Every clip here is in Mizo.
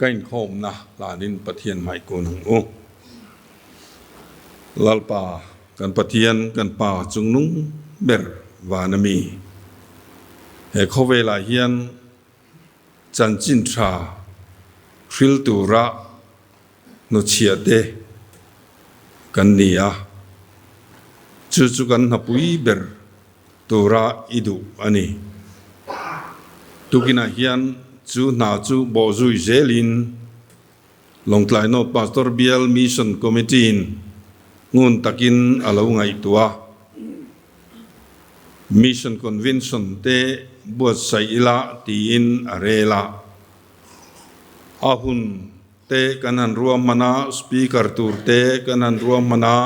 Ka inkhawmna hlanin Pathian hmaikun ang u. Lalpa, kan Pathian, kan Pa chungnung ber van a mi. He khawvelah hian chanchin tha hril tura hnawchhiah te kan ni a, chu chu kan hnapui ber tura i duh a ni. Tukinah hian chu hna chu bawhzui zelin Lawngtlai North Pastor Bial Mission Committee-in ngun takin a lo ngaihtuah a. Mission Convention te buatsaih ila tiin a rel a. A hun te kan han ruahman a, Speaker tur te kan han ruahman a,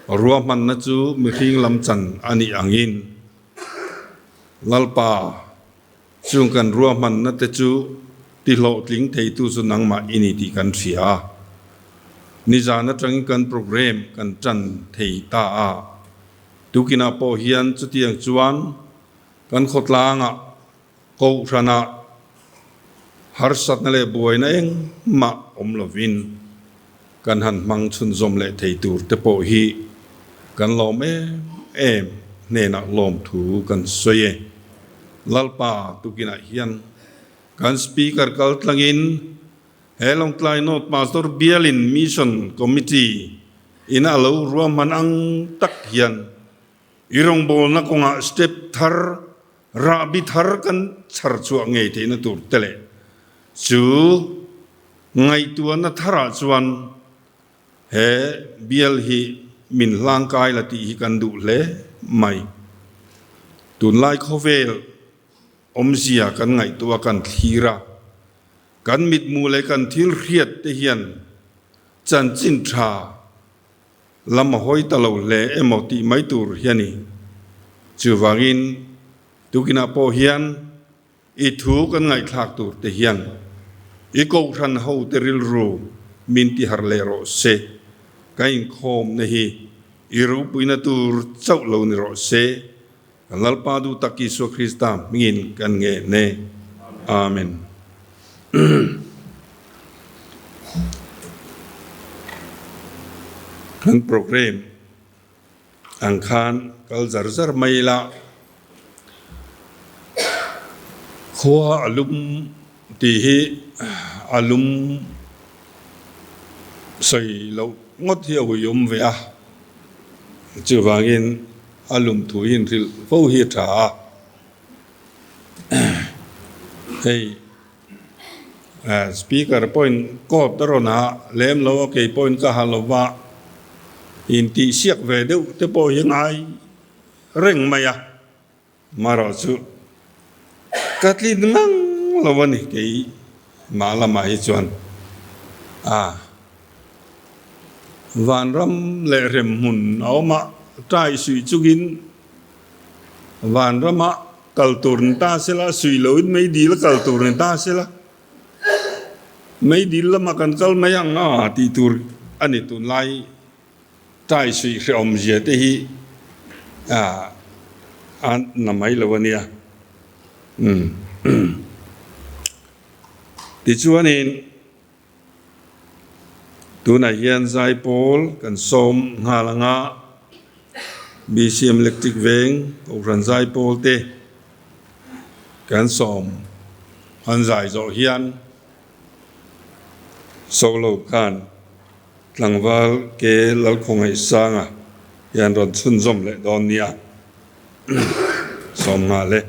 ruahmanna chu mihring lam chan a nih angin Lalpa Chung kan ruahmanna te chu ti hlawhtling theitu chu nangmah i ni tih kan hria a. Nizan atangin kan program kan tan thei ta a. Tukinah pawh hian chutiang chuan kan khawtlangah kohhranah harsatna leh buaina engmah awm lovin kan han hmang chhunzawm leh thei tur te pawh hi kan lawm em em hnenah lawmthu kan sawi e. Lalpa tukinah hian kan Speaker kal tlangin he Lawngtlai North Pastor Bialin Mission Committee in a lo ruahman ang tak hian i rawngbawlna kawngah step thar rahbi thar kan chhar chhuah ngei theihna tur te leh chu ngaihtuahna tharah chuan He bial hi min hlangkai la tih hi kan duh hle mai. Tunlai khawvel awmzia kan ngaihtuah a kan thlir a, kan mitmu leh kan thil hriat te hian chanchin tha lam a hawi ta lo hle emaw tih mai tur hi a ni. Chuvangin tukinah pawh hian I thu kan ngaihthlak tur te hian i kohhran ho te rilru min ti har leh rawh se. Ka inkhawmna hi i ropuina tur chauh lo ni rawh se. Kan Lalpa duh tak Isua Krista hmingin kan ngen e. Amen. Kan program Ang khan kal zar zar mai ila, khua a lum tih hi a lum sawi loh ngawt hi a huiawm ve a, chuvangin a lum thu hi inhrilh fo hi a tha a, hei Speaker pawhin court a rawn ha lem lo a, kei pawhin ka ha lo va, intihsiak ve deuh te pawh hi ngai reng mai a, marawh chu ka tlin ngang lo a ni kei mah lamah hi chuan a vanram leh hremhmun a awm a, tai suih chungin vanrama Kal tur ni ta sela, suih loin meidil a kal tur ni ta sela, meidil lamah kan kal mai ang a tih tur a ni. Tunlai tai suih hrehawm zia te hi a na mai lo a nia. Tichuanin Tunah hian Zaipawl kan sawm nghal anga BCM Electric Veng Kohhran Zaipawl te kan sawm an zai zawh hian solo khan tlangval ke Lalkhawngaihsanga hian rawn chhunzawm leh dawn nia. Sawm nghal e.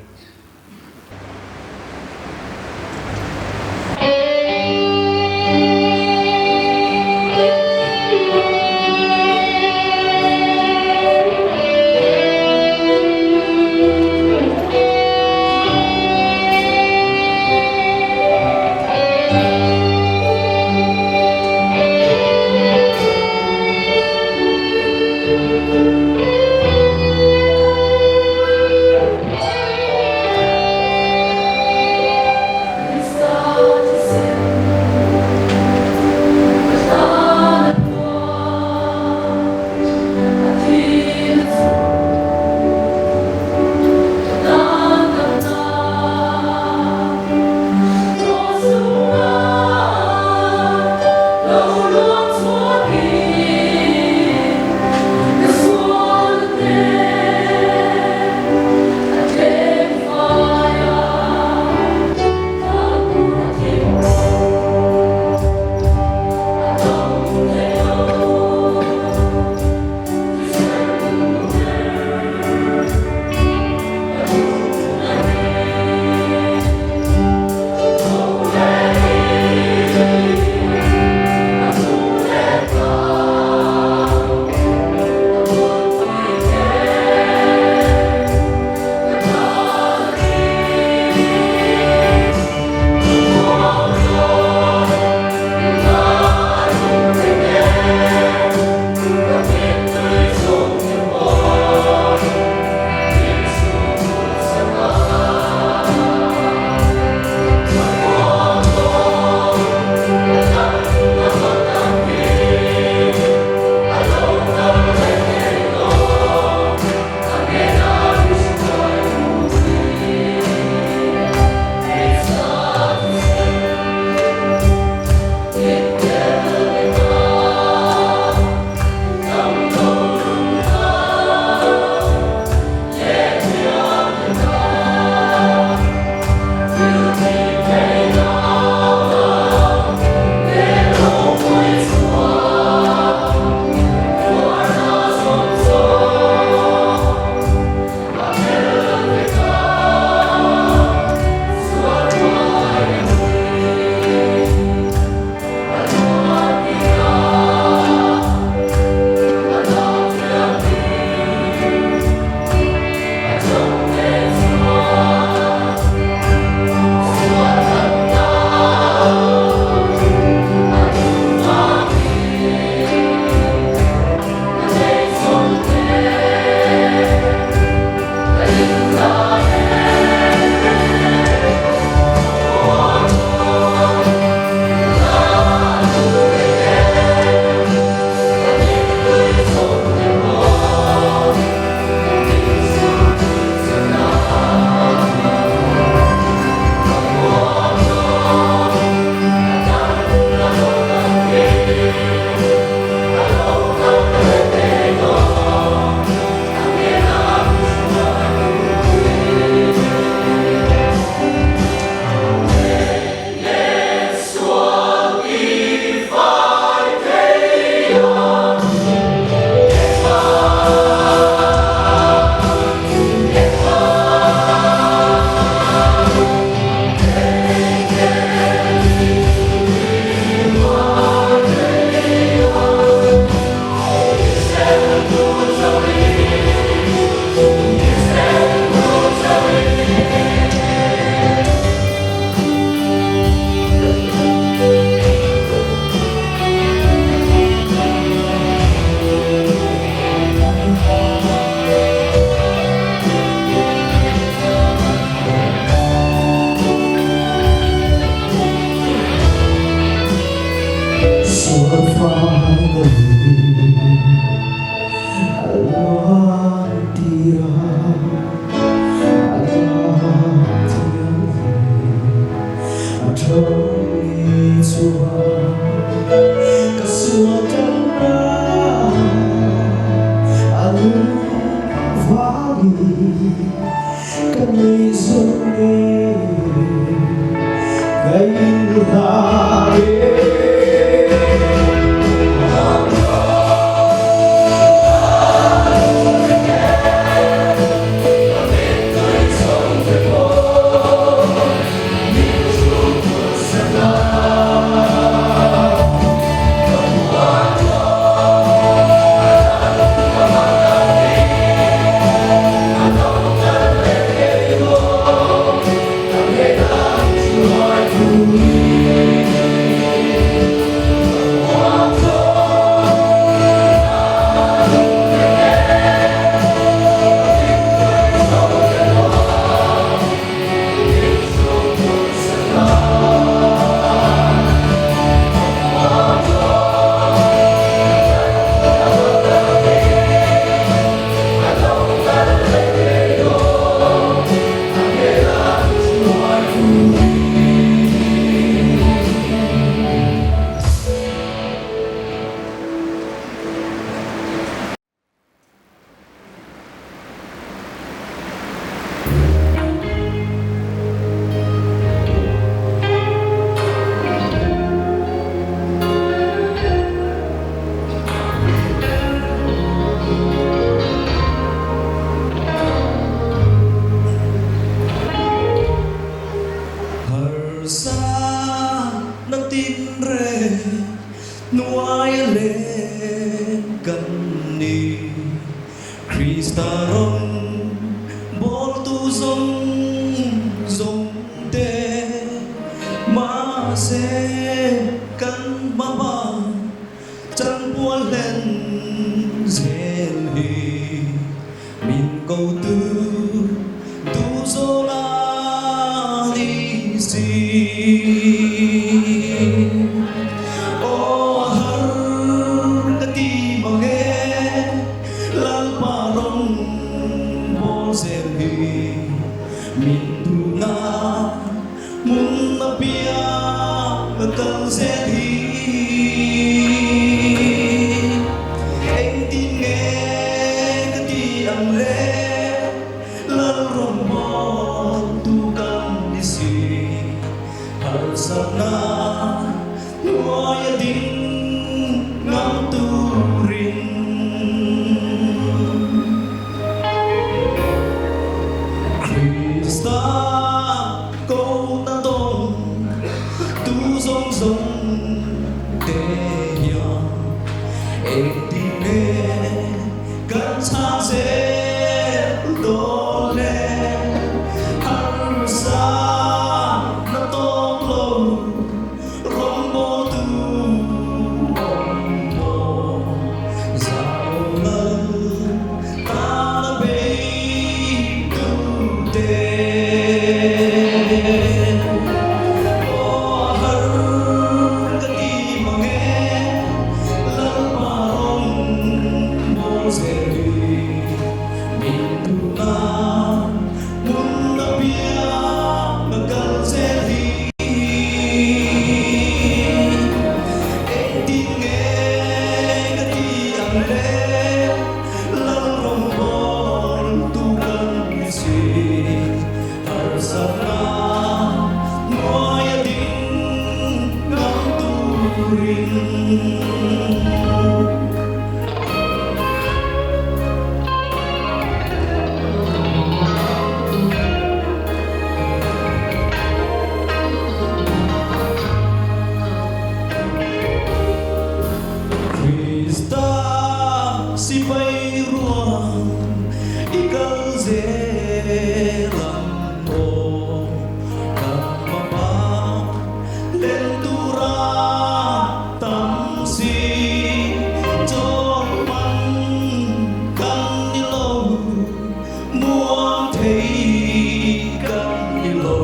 ni ka ni zawng e ka inhlan e. Harsa na tinreng hnuai leng kan ni. Krista rawn bawltu zawng zawng te mahse kan hma bang chanpual hlen zel hi min kotu tu zawng a ni si. Aw har ka ti mang e, Lalpa rawn bawl zel hi min duhna hmun apiang ka kal zel hi. Engtin nge ka ti ang le, Lal rawn bawl tu kan ni si. Harsatna hnuaia ding ngam turin. Krista ko ta dawng tu zawng zawng te hian engtin nge kan chhang zel dawn le? Harsa na tawk lo rawngbawltu awm maw? Zau lal tana beitute. Aw har ka ti mang e, Lalpa rawn mawl zel hi min duhna hmun apiang a kal zel hi. Engtin nge ka ti ang le, Lal rawngbâwl tu kan ni si. Harsatna hnuaia ding ngam turin. Krista sipai ruang i kal zel ang aw. Kan hmaba len tura tam si chawn man kan ni lo, muang thei kan ni lo.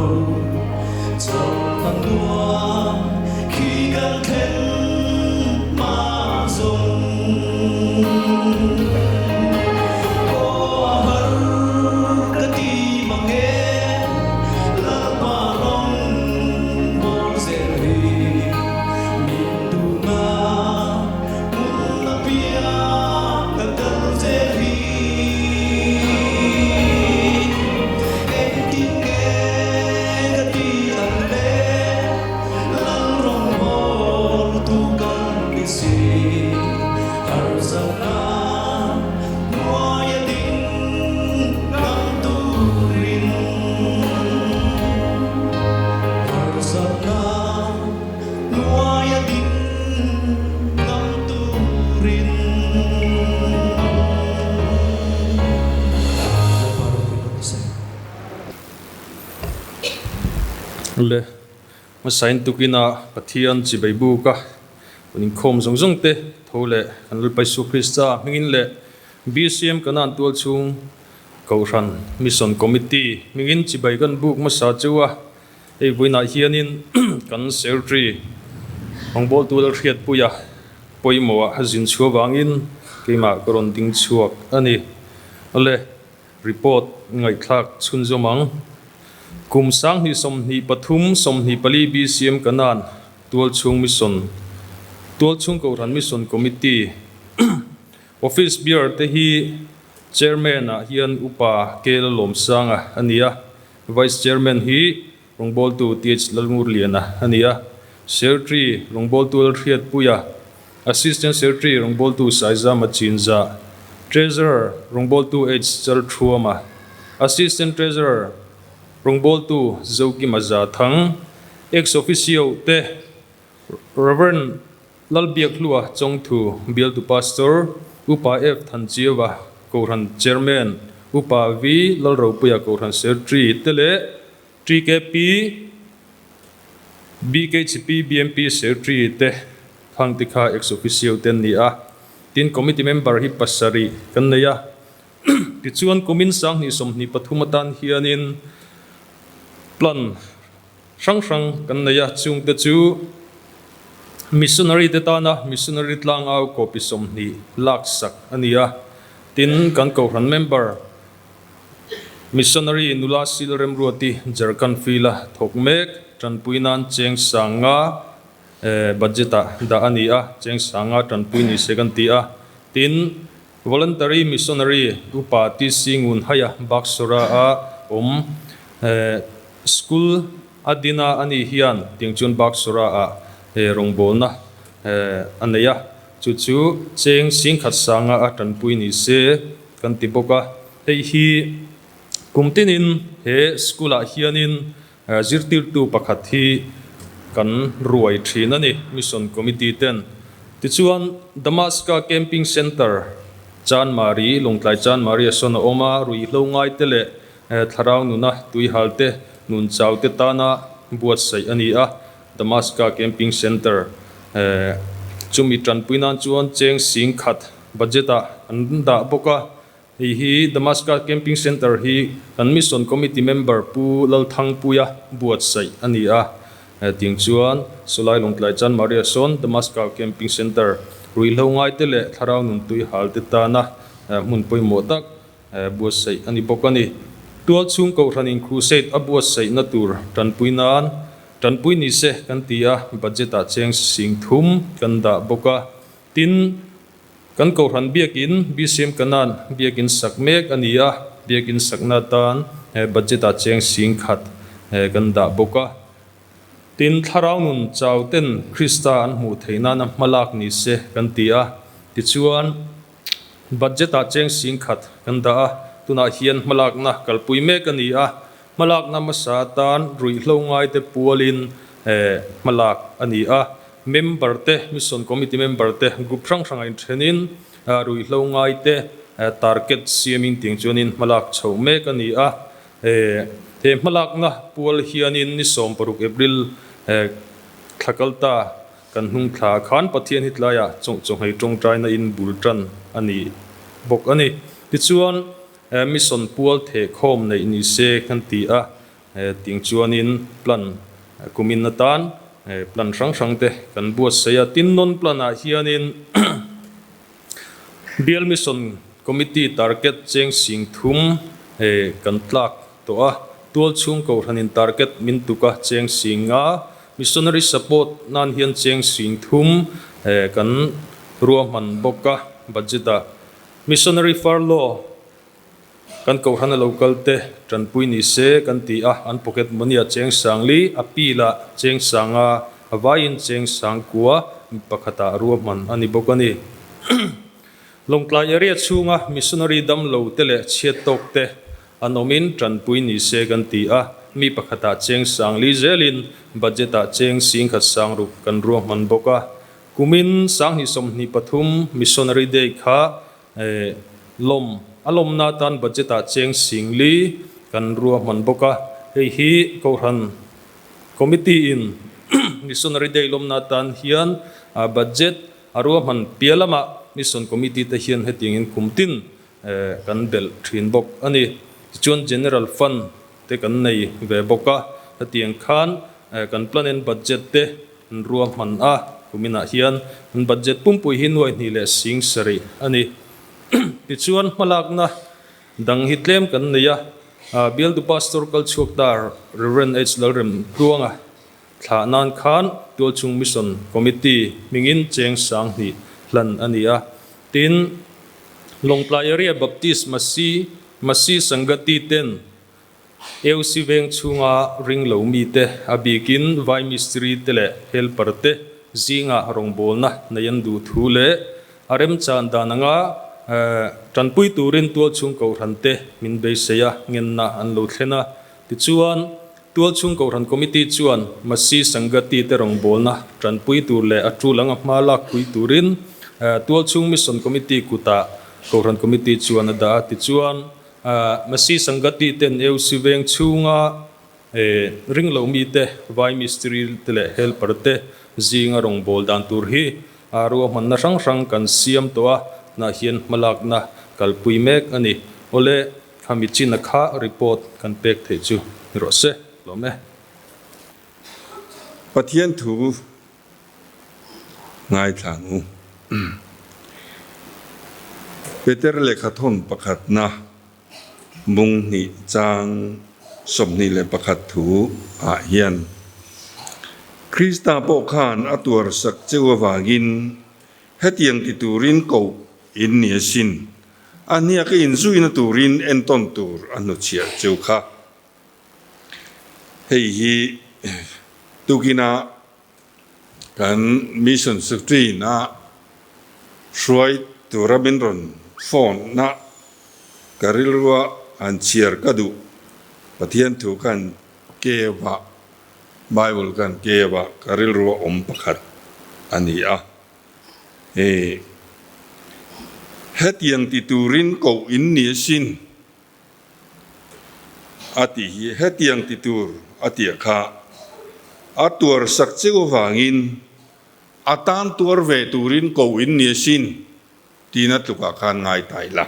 Chawn an nuam khi kan thlen hma zawng. Aw a har Le hmasain tukina Pathian chibai buk a rawn inkhawm zawng zawng te tho leh kan Lalpa Isua Krista hmingin leh BCM Kanan tualchhung Kohhran Mission Committee hmingin chibai kan buk hmasa chu a. Hei vawiinah hianin kan Secretary rawngbawltu Lalhriatpuia pawimawhah a zin chhuah vangin keimah ka rawn ding chhuak a ni. Awle, report ngaihthlak chhunzawm ang. Kum 2023 24 BCM Kanan Tualchhung Mission Tualchhung Kohhran Mission Committee Office Bearer te hi Chairman ah hian Upa Kela Lawmsanga a ni a. Vice Chairman hi rawngbawltu TH Lalngurliana a ni a, Secretary rawngbawltu Lalhriatpuia, Assistant Secretary rawngbawltu Saizama Chinza, Treasurer rawngbawltu H Chalthuama, Assistant Treasurer rawngbawltu Zokima Zathang, Ex Officio te Rev. Lalbiakhlua Chawngthu Bialtu Pastor, Upa F Thanchiava Kohhran Chairman, Upa V Lalropuia Kohhran Secretary te leh TKP BKHP BMP Secretary te khang te kha ex officio te an ni a. Tin, Committee member hi pasarih kan nei a. Tichuan, kumin 2023 atan hianin plan hrang hrang kan nei a, chungte chu Missionary te tana Missionary tlangau copy 20 laksak a ni a, tin kan Kohhran member Missionary nula Sil Remruati Jharkhand field-a thawk mek tanpui nan cheng sanga budget ah dah a ni a, cheng sanga tanpui ni se kan ti a, tin Voluntary Missionary Upa TC Ngunhaia Baksawra a awm. School a dina a nih hian tiang chuan Baksawra ah rawngbawlna a nei a, chu chu cheng singkhat sanga a tanpui ni se kan ti bawk a. Hei hi kum tinin he school ah hianin Zirtirtu pakhat hi kan ruai thin a ni, Mission Committee ten. Tichuan, Damaska Camping Centre, Chanmari, Lawngtlai Chanmari a sawn a awm a, ruihhlo ngaite leh thlarau nuna tuihalte nun chaute tana buatsaih a ni a. Damaska Camping Centre chumi tanpui nan chuan cheng singkhat budget-ah an dah bawk a. Hei hi Damaska Camping Centre hi kan Mission Committee member Pu Lalthangpuia buatsaih a ni a. Tiang chuan Sawlai Lawngtlai Chan Maria sawn Damaska Camping Centre ruihhlo ngaite leh thlarau nuntui halte tana hmun pawimawh tak buatsaih a ni bawk a ni. Tualchhung Kohhranin Crusade a buatsaihna tur tanpui nan tanpui ni se kan ti a, budget-ah cheng 3000 kan dah bawk a. Tin, kan Kohhran Biakin, BCM Kanan Biakin sak mek a ni a, Biakin sakna atan budget-ah cheng 10,000 kan dah bawk a. Tin, thlarau nun chau ten Krista an hmuh theih nana hmalak ni se kan ti a. Tichuan, budget-ah cheng 10,000 kan dah a, tunah hian hmalakna kalpui mek a ni a. Hmalakna hmasa atan ruihhlo ngaite pualin hmalak a ni a. Member te, Mission Committee member te group hrang hrangah inthenin ruihhlo ngaite target siamin tiang chuanin hmalak chhoh mek a ni a. He hmalakna pual hianin ni 16 April thla kalta kan hnung thla khan Pathian hi tlaiah chawngchawngei tawngtaina in bul tan a ni bawk a ni. Tichuan, Mission pual thehkhawm neih ni se kan ti a, ting chuanin plan kumin atan plan hrang hrang te kan buatsaih a. Tin, non plan ah hianin Bial Mission Committee target cheng 3000 kan tlak tawh a, tualchhung Kohhranin target min tuk a cheng 50,000, Missionary support nan hian cheng 3000 kan ruahman bawk a budget ah. Missionary furlough kan Kohhran a lo kal te tanpui ni se kan ti a, an pocket money a cheng 4000, a pil ah cheng 5,000, a vaiin cheng 9,000 mi pakhatah ruahman a ni bawk a ni. Lawngtlai area chhunga missionary damlo te leh chhiat tawk te an awmin tanpui ni se kan ti a, mi pakhatah cheng 4000 zelin budget ah cheng 16,000 kan ruahman bawk a. Kumin 2023 Missionary Day kha lawm a lawmna atan budget ah cheng 4000 kan ruahman bawk a, hei hi Kohhran. Committee in Missionary Day lawmna atan hian budget a ruahman piah lamah Mission Committee te hian hetiangin kum tin kan belh thin bawk a ni. Tichuan General Fund te kan nei ve bawk a, hetiang khan kan plan and budget te an ruahman a, kuminah hian an budget pumpui hi nuai hnih leh sing sarih a ni. Tichuan hmalakna dang hi tlem kan nei a, Bialtu Pastor kalchhuak ta Rev. H. Lalrem Tluanga thlah nan khan Tualchhung Mission Committee hmingin cheng 2000 hlan a ni a. Tin, Lawngtlai Area Baptist Masi Masi Sangati ten AOC veng chhunga ring lo mite a bikin vai mistiri te leh helper te zingah rawngbawlna nei an duh thu leh a remchan dan anga tanpui turin tualchhung kohhran te min beisei a ngenna an lo thlen a. Tichuan, tualchhung kohhran committee chuan Masi Sangati te rawngbawlna tanpui tur leh a tul anga hma lakpui turin tualchhung mission committee kutah kohhran committee chuan a dah a. Tichuan, Masi Sangati ten AOC veng chhunga ring lo mite, vai mistiri te leh helper te zinga rawngbâwl dan tur hi ruahmanna hrang hrang kan siam tawh a, tunah hian hmalakna kalpui mek a ni. Awle, khami china kha report kan pek theih chu ni rawh se, lawm e. Pathian thu Ngaithla ang u. Peter lehkhathawn pakhatna bung hnih chang 21 thu ah hian, Krista pawh khan a tuar sak cheu avangin hetiang ti turin koh in ni asin, a hniak a inzuina turin entawn tur a hnuchhiah cheu kha. Hei hi tukinah Kan Mission Secretary na hruai tura min rawn phone na ka rilrua han chhiar ka duh. Pathian thu khan keva, Bible khan keva ka rilrua awm pakhat a ni a. Hei hetiang ti turin koh in ni asin. A tih hi hetiang ti tur a tia kha a tuar sak cheu avangin a tan tuar ve turin ko in ni asin tina tlukah khan ngai ta ila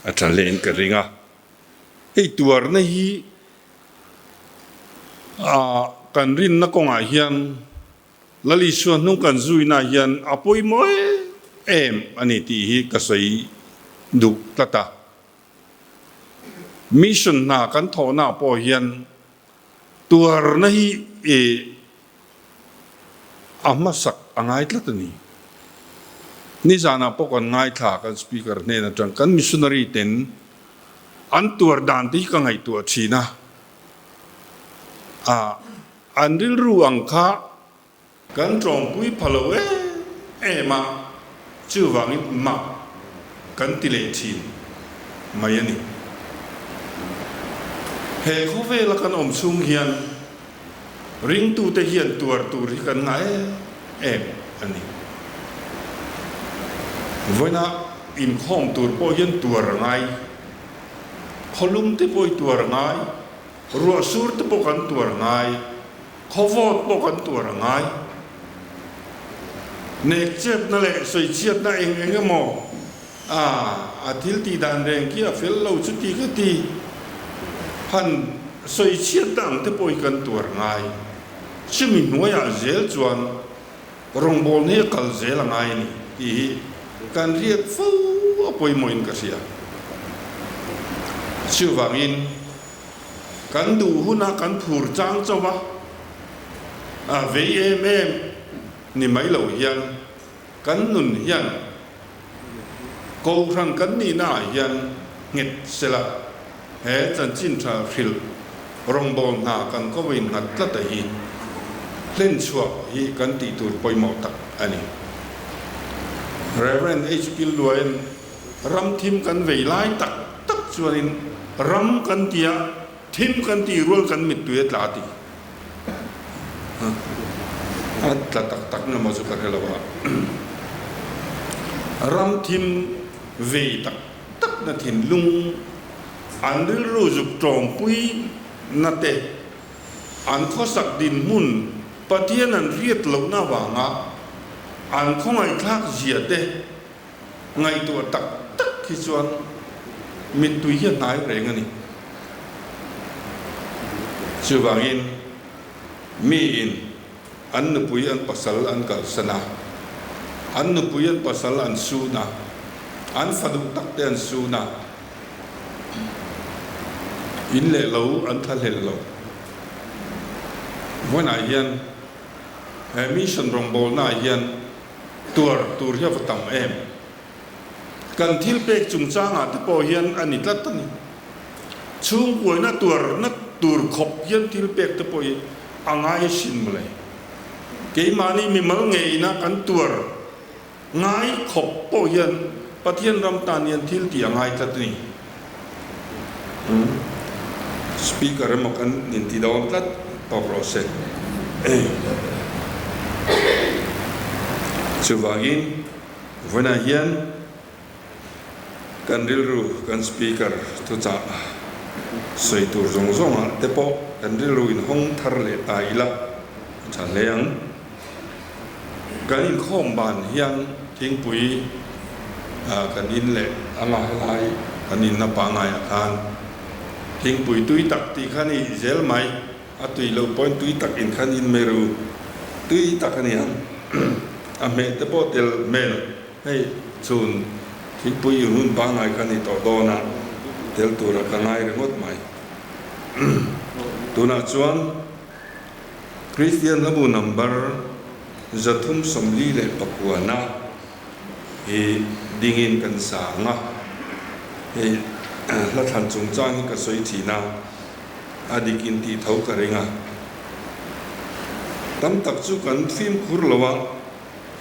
a tha hlein ka ring a. Hei tuarna hi a kan rinna kawngah hian Lal Isua hnung kan zuina hian a pawimawh em a ni tih hi ka sawi duh tlat a. Mission hna kan thawhnaah pawh hian tuarna hi i a hmasak a ngai tlat a ni. Nizanah pawh kan ngaithla kan speaker hnen atang kan missionary ten an tuar dan te hi ka ngaihtuah thin a, a An rilru ang kha kan tawngpui pha lo em em a, chuvangin mak kan ti leh thin mai a ni. He khawvela kan awm chhung hian ringtute hian tuar tur hi kan ngah em em a ni. Vawiina inkhawm tur pawh hian tuar a ngai, khawlum te pawh hi tuar a ngai. Ruah sur te pawh kan tuar ngai, khawvawt pawh kan tuar a ngai. Nek chetna leh sawichhiatna eng eng emaw a a thil tih dan reng khi a fel lo chu ti ka ti. Han sawichhiatna ang te pawh hi kan tuar ngai. Chumi hnuaiah zel chuan rawngbawlna hi a kal zel a ngai a ni tih hi kan riat fo a pawimawhin ka hria. Chuvangin kan duh huna kan phur chang chauh a, a vei em em ni mai lo hian kan nun hian Kohhran kan nihna ah hian nghet sela he chanchin tha hrilh rawngbâwl hna kan ko innghat tlat a hi hlen chhuah hi kan tih tur pawimawh tak a ni. Rev. HP Luain Ram thim kan vei lai tak tak chuanin ram kan tia thim kan tih rual kan mittui a tla ti a tla tak tak na maw chu ka hre lo a. Ram thim vei tak tak na thinlung an rilru zuk tawngpui na te. An khawsak dinhmun Pathian an hriat lohna avanga an khawngaihthlak zia te ngaihtuah tak tak hi chuan mittui hi a hnai reng a ni. Chuvangin miin an nupui an pasal an kalsan a, an nupui an pasal an sun a, an fa duh tak te an sun a, in leh lo an thlahlel lo. Vawiinah hian he mission rawngbawlnaah hian tuar tur hi a va tam em? Kan thil pek chungchangah te pawh hian a ni tlat a ni. Chhungkuaina tuarna tur khawp hian thil pek te pawh hi a ngai asin mawle. Keimahni mimal ngeina kan tuar ngai khawp pawh hian Pathian ram tan hian thil tih a ngai tlat a ni. Speaker emaw kan inti dawn tlat tawp rawh se. Chuvangin vawiinah hian kan rilru kan speaker thuchah sawi tur zawng zawngah te pawh kan rilru inhawng thar leh ta ila a tha hle ang. Kan inkhawm ban hian thingpui kan in leh a ngai lai kan inna pangaiah khan thingpui tui tak tih kha ni zel mai, a tui loh pawhin tui tak in khan in mai ru, tui tak a ni ang, a hmeh te pawh tel hmel hei chhun thingpui in hun pangai kha ni tawh dawn a, tel tura ka ngai ringawt mai. Tunah chuan. Kristian hlabu number 349 hi dingin kan sa ang a, hei hla thlan chungchang hi ka sawi thin a, a dik in tih tho ka ring a. Tam tak chu kan fimkhur lo a,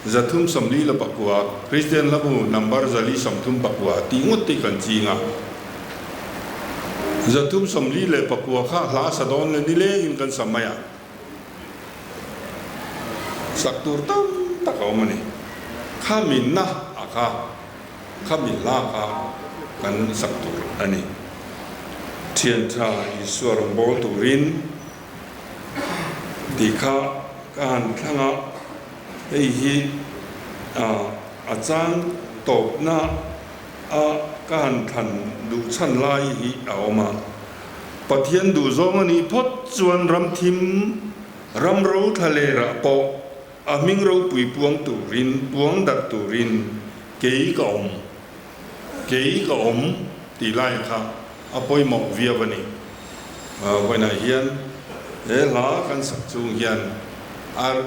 349 Kristian hlabu number 439 tih ngawt te kan ching a. 349 kha hla sa dawn leh nilengin kan sa mai a, sak tur tam tak a awm a ni. Khaminna a kha, khami hla kha kan sak tur a ni. Thian tha Isua rawn bawl turin tih kha ka han thlang a, hei hi a chang tawpna a ka han thlan duh chhan lai hi a awm a. Pathian duh zawng a nih phawt chuan ram thim, ram ro thla lerah pawh a hming ropui puang turin, puang darh turin kei ka awm, kei ka awm tih lai kha a pawimawh viau a ni. Vawiinah hian he hla kan sak chung hian ar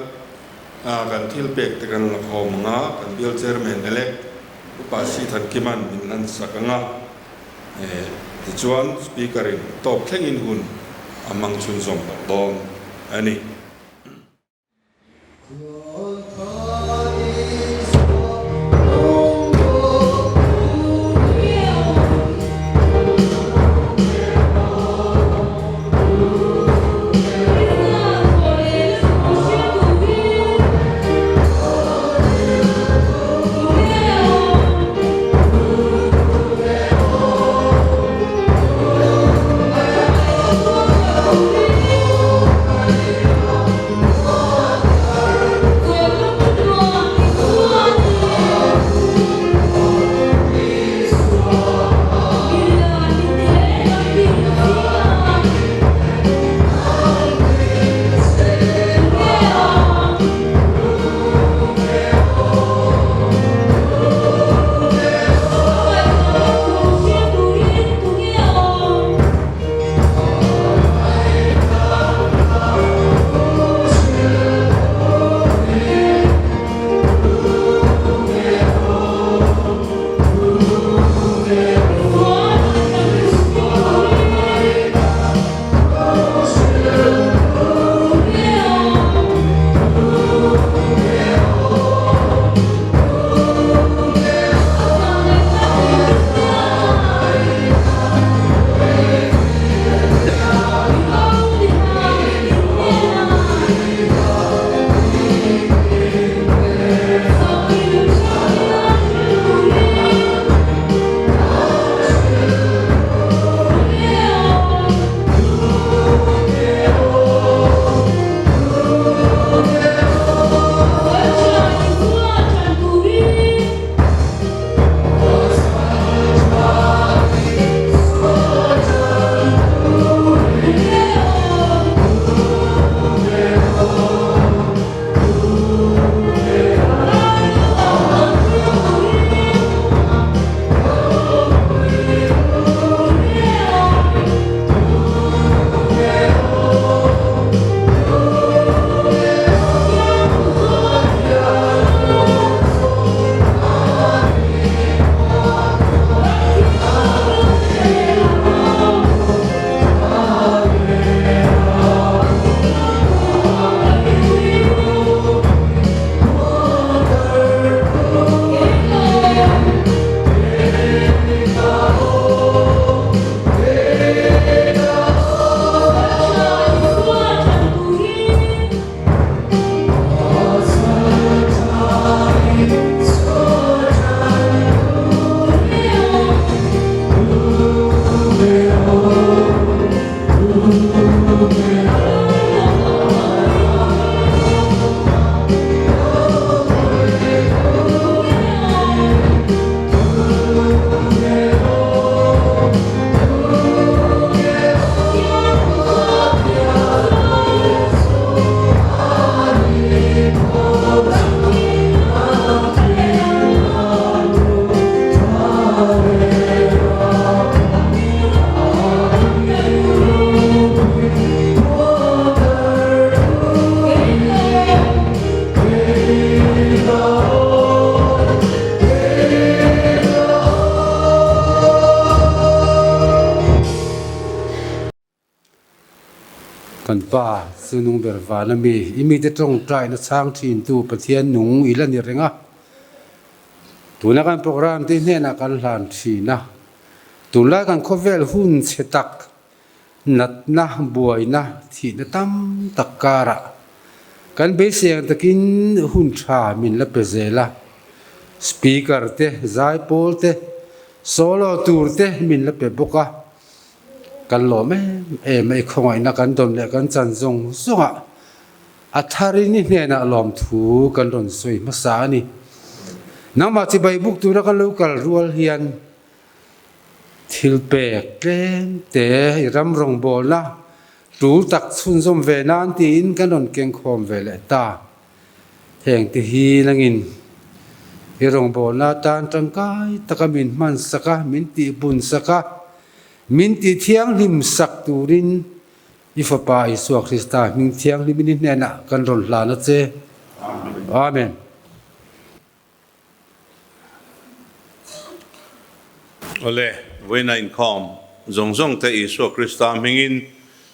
kan thil pek te kan la khawm ang a, kan bial chairman elect Upa Sithankiman min lan sak ang a, tichuan Speaker in tawp thlengin hun a hmang chhunzawm tawh dawn a ni. Kan Pa, chu nung ber van a mi, i mite tawngtaina chhang thintu Pathian nung i la ni reng a. Tuna kan program te hnenah kan hlan thin a. Tunlai kan khawvel hun chhe tak, natna, buaina, thihna tam tak karah kan beisei ang takin hun tha min la pe zel a. Speaker te, zaipawl te, solo tur te min la pe bawk a. Kan lawm em em a, i khawngaihna kan dawn leh kan chan zawng zawngah a tharin i hnenah lawmthu kan rawn sawi hmasa a ni. Nangmah chibai buk tura ka lo kal rual hian thil pek tlem te i ram rawngbawlna tul tak chhunzawm ve nan tiin kan rawn kengkhawm ve leh ta. Heng te hi nangin i rawngbawlna atan tangkai taka min hman sak a, min tihbun sak a, min tihthianghlim sak turin i Fapa Isua Krista hming thianghlimin i hnenah kan rawn hlan a che. Amen. Awle, vawiina inkhawm zawng zawng te Isua Krista hmingin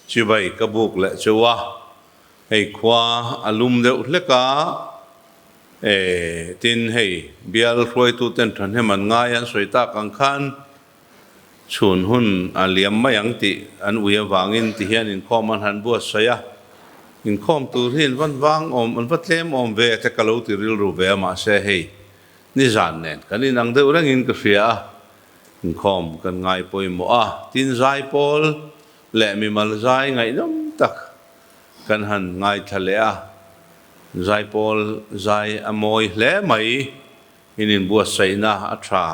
chibai ka buk leh cheu a, hei khua a lum deuh hlek a, e tin hei bial hruaitu ten thahnem an ngai an sawi tak ang khan chhun hun a liam mai ang tih an ui avangin ti hian inkhawm an han buatsaih a, inkhawm tur hi an van vang awm, an va tlem awm ve te ka lo ti rilru ve a, mahse hei nizan nen kan inang deuh rengin ka hria a, inkhawm kan ngai pawimawh a, tin zaipawl leh mimal zai ngaihnawm tak kan han ngaithla leh a, zaipawl zai a mawi hle mai, in inbuatsaihna a tha.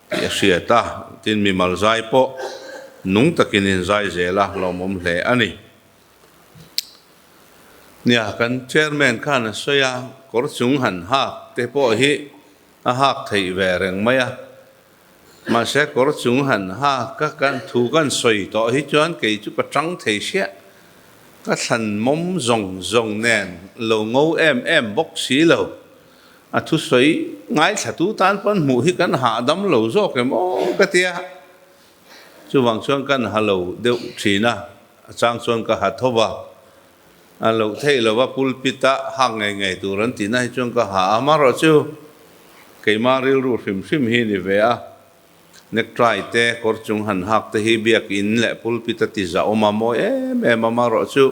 Tih a hriat a, tin mimal zai pawh nung takin in zai zel a lawmawm hle a ni. Nia, kan chairman khan a sawi a, kawr chung han hak te pawh hi a hak theih ve reng mai a, mahse kawr chung han hak a kan thu kan sawi tawh hi chuan kei chu ka tang thei hriah, ka thlan mawm zawng zawng nen lo ngo em em bawk si lo. A thusawi ngaithlatu tan pawn hmuh hi kan hahdam lo zawk em aw ka tia. Chuvang chuan kan ha lo deuh thin a, a chang chuan ka ha tho va. A loh theih lova pulpit a hak ngei ngei tur an tihna hi chuan ka ha a, amaherawhchu keimah rilru hrim hrim hi ni ve a. Necktie te, kawr chung han hak te hi biakin leh pulpit a ti zahawm a, mawi em em a, amaherawhchu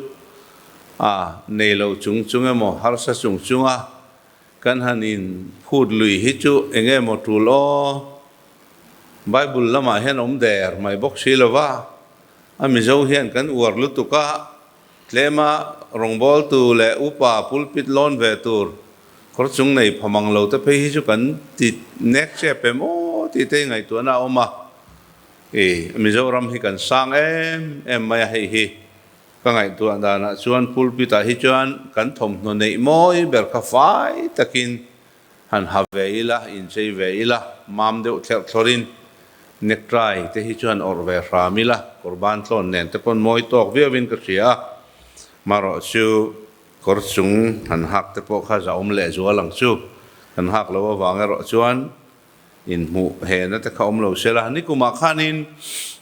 a nei lo chung chung emaw harsa chung chunga Kan han in phut lui hi chu eng nge maw tul aw? Bible lamah hian awm der mai bawk si lo va, a Mizo hian kan uar lutuk a, tlema rawngbawltu leh upa pulpit lawn ve tur kawr chung nei pha mang lo te phei hi chu kan ti nek chep em aw tih te hi ngaihtuahna a awm a, i Mizoram hi kan sang em em mai a hei hi. Ka ngaihtuah danah chuan pulpit ah hi chuan kan thawmhnaw neih mawi ber kha fai takin han ha ve ila, inchei ve ila, mam deuh thlerh thlawrin necktie te hi chuan awrh ve hram ila, kawrban tlawn nen te pawn mawi tawk viauin ka hria a, marawh chu kawr chung han hak te pawh kha zahawm lehzual ang chu, kan hak loh avang erawh chuan Inhmuh hena te kha awm lo sela, nikumah khanin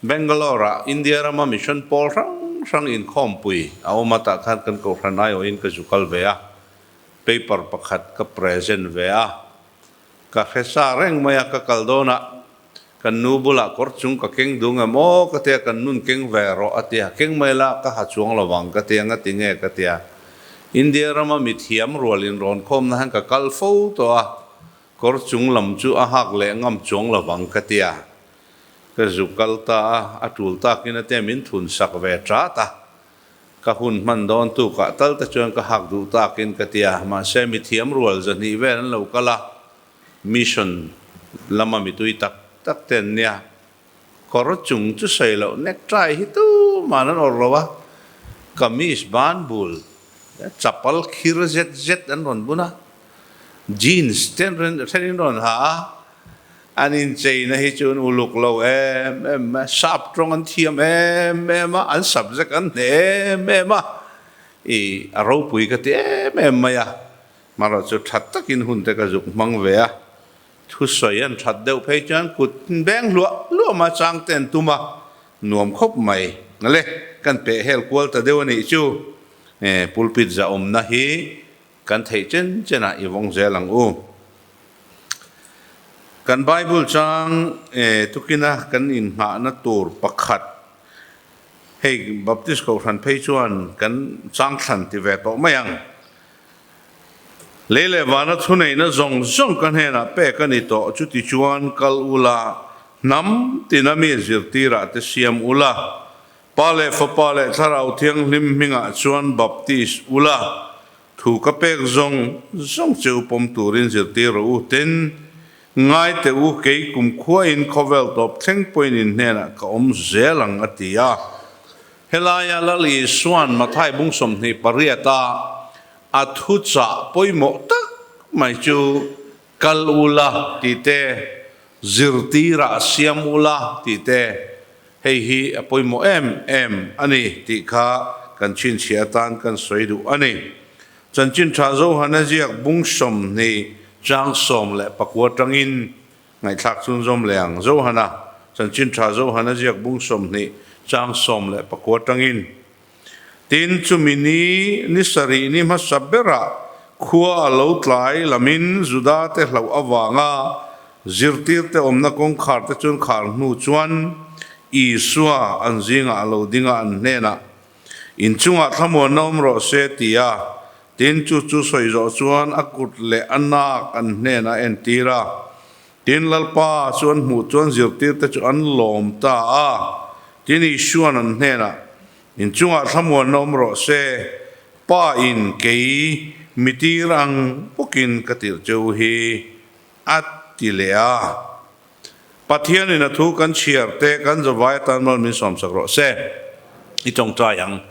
Bangalore-ah India rama mission pawl hrang hrang inkhawmpui a awm a, tah khan kan kohhran aiawhin ka zu kal ve a, paper pakhat ka present ve a, ka hre sa reng mai a, ka kal dawnah kan nu bulah kawr chung ka keng dung em aw ka tia, kan nun keng ve rawh a tia, keng mai la ka ha chuang lo vang ka tia, nga ti nge ka tia, India rama mithiam rual inrawnkhawmna hian ka kal fo tawh a, Kawr chung lam chu a hak leh ngam chuang lovang ka ti a, ka zu kal ta a, a tul takin a te min thun sak ve tat a, ka hun hman dawn tukah tal te chuan ka hak duh takin ka ti a, mahse mithiam rual zahnih vel an lo kal a, mission lama mitui tak tak te an nia, kawr chung chu sawi loh necktie hi tuman an awrh lo a, kamis ban bul chapal khir zet zet an rawn bun a. Jeans te an thenin rawn ha a, an incheina hi chu an uluk lo em em a, sap tawng an thiam em em a, an subject an hneh em em a, ih a ropui ka ti em em mai a, marawh chu that takin hun te ka zuk hmang ve a, thusawi an that deuh phei chuan kut beng hluah hluah mai chang te an tum a, nuam khawp mai. Le, kan peh hel kual ta deuh a nih chu. Pulpit zahawmna hi kan theih chen chenah i vawng zel ang u. Kan Bible chang tukina kan inngahna tur pakhat, hei Baptist Kohhran phei chuan kan chang thlan ti ve tawh mai ang. Lei leh vana thuneihna zawng zawng ka hnenah pek a ni tawh, chuti chuan kal ula, hnam tina mi zirtirah te siam ula, Pa leh Fapa leh Thlarau Thianghlim hmingah chuan baptis ula, thu ka pek zawng zawng che u pawm turin zirtir rawh u. Tin, ngai teh u, kei kumkhuain khawvel tawp thleng pawhin in hnenah ka awm zel ang, a ti a. Helaia Lal Isua'n Mathai bung 28 a a thuchah pawimawh tak mai chu Kal ula tih te, zirtirah siam ula tih te, hei hi a pawimawh em em a ni tih kha kan chhinchhiah atan kan sawi duh a ni. Chanchin Tha Zohana ziak bung 20 chang 19 tangin ngaihthlak chhunzawm leh ang. Zohana, Chanchin Tha Zohana ziak bung 20 chang 19 tangin. Tin, chumi ni ni sarih ni hmasa berah khua a lo tlai lamin Judate hlauh avanga zirtirte awmna kawngkharte chuan khar hnu chuan Isua an zingah a lo ding a, an hnenah, In chungah thlamuanna awm rawh se, ti a. Tin, chu chu sawi zawh chuan a kut leh a nak an hnenah a entir a. Tin, Lalpa chu an hmuh chuan zirtirte chu an lawm ta a. Tin, Isua'n an hnenah, In chungah thlamuanna awm rawh se, Pa in kei mi tir ang bawkin ka tirh che u hi, a ti leh a. Pathianin a thu kan chhiar te kan zavai atan mal min sawmsak rawh se. I tawngtai ang.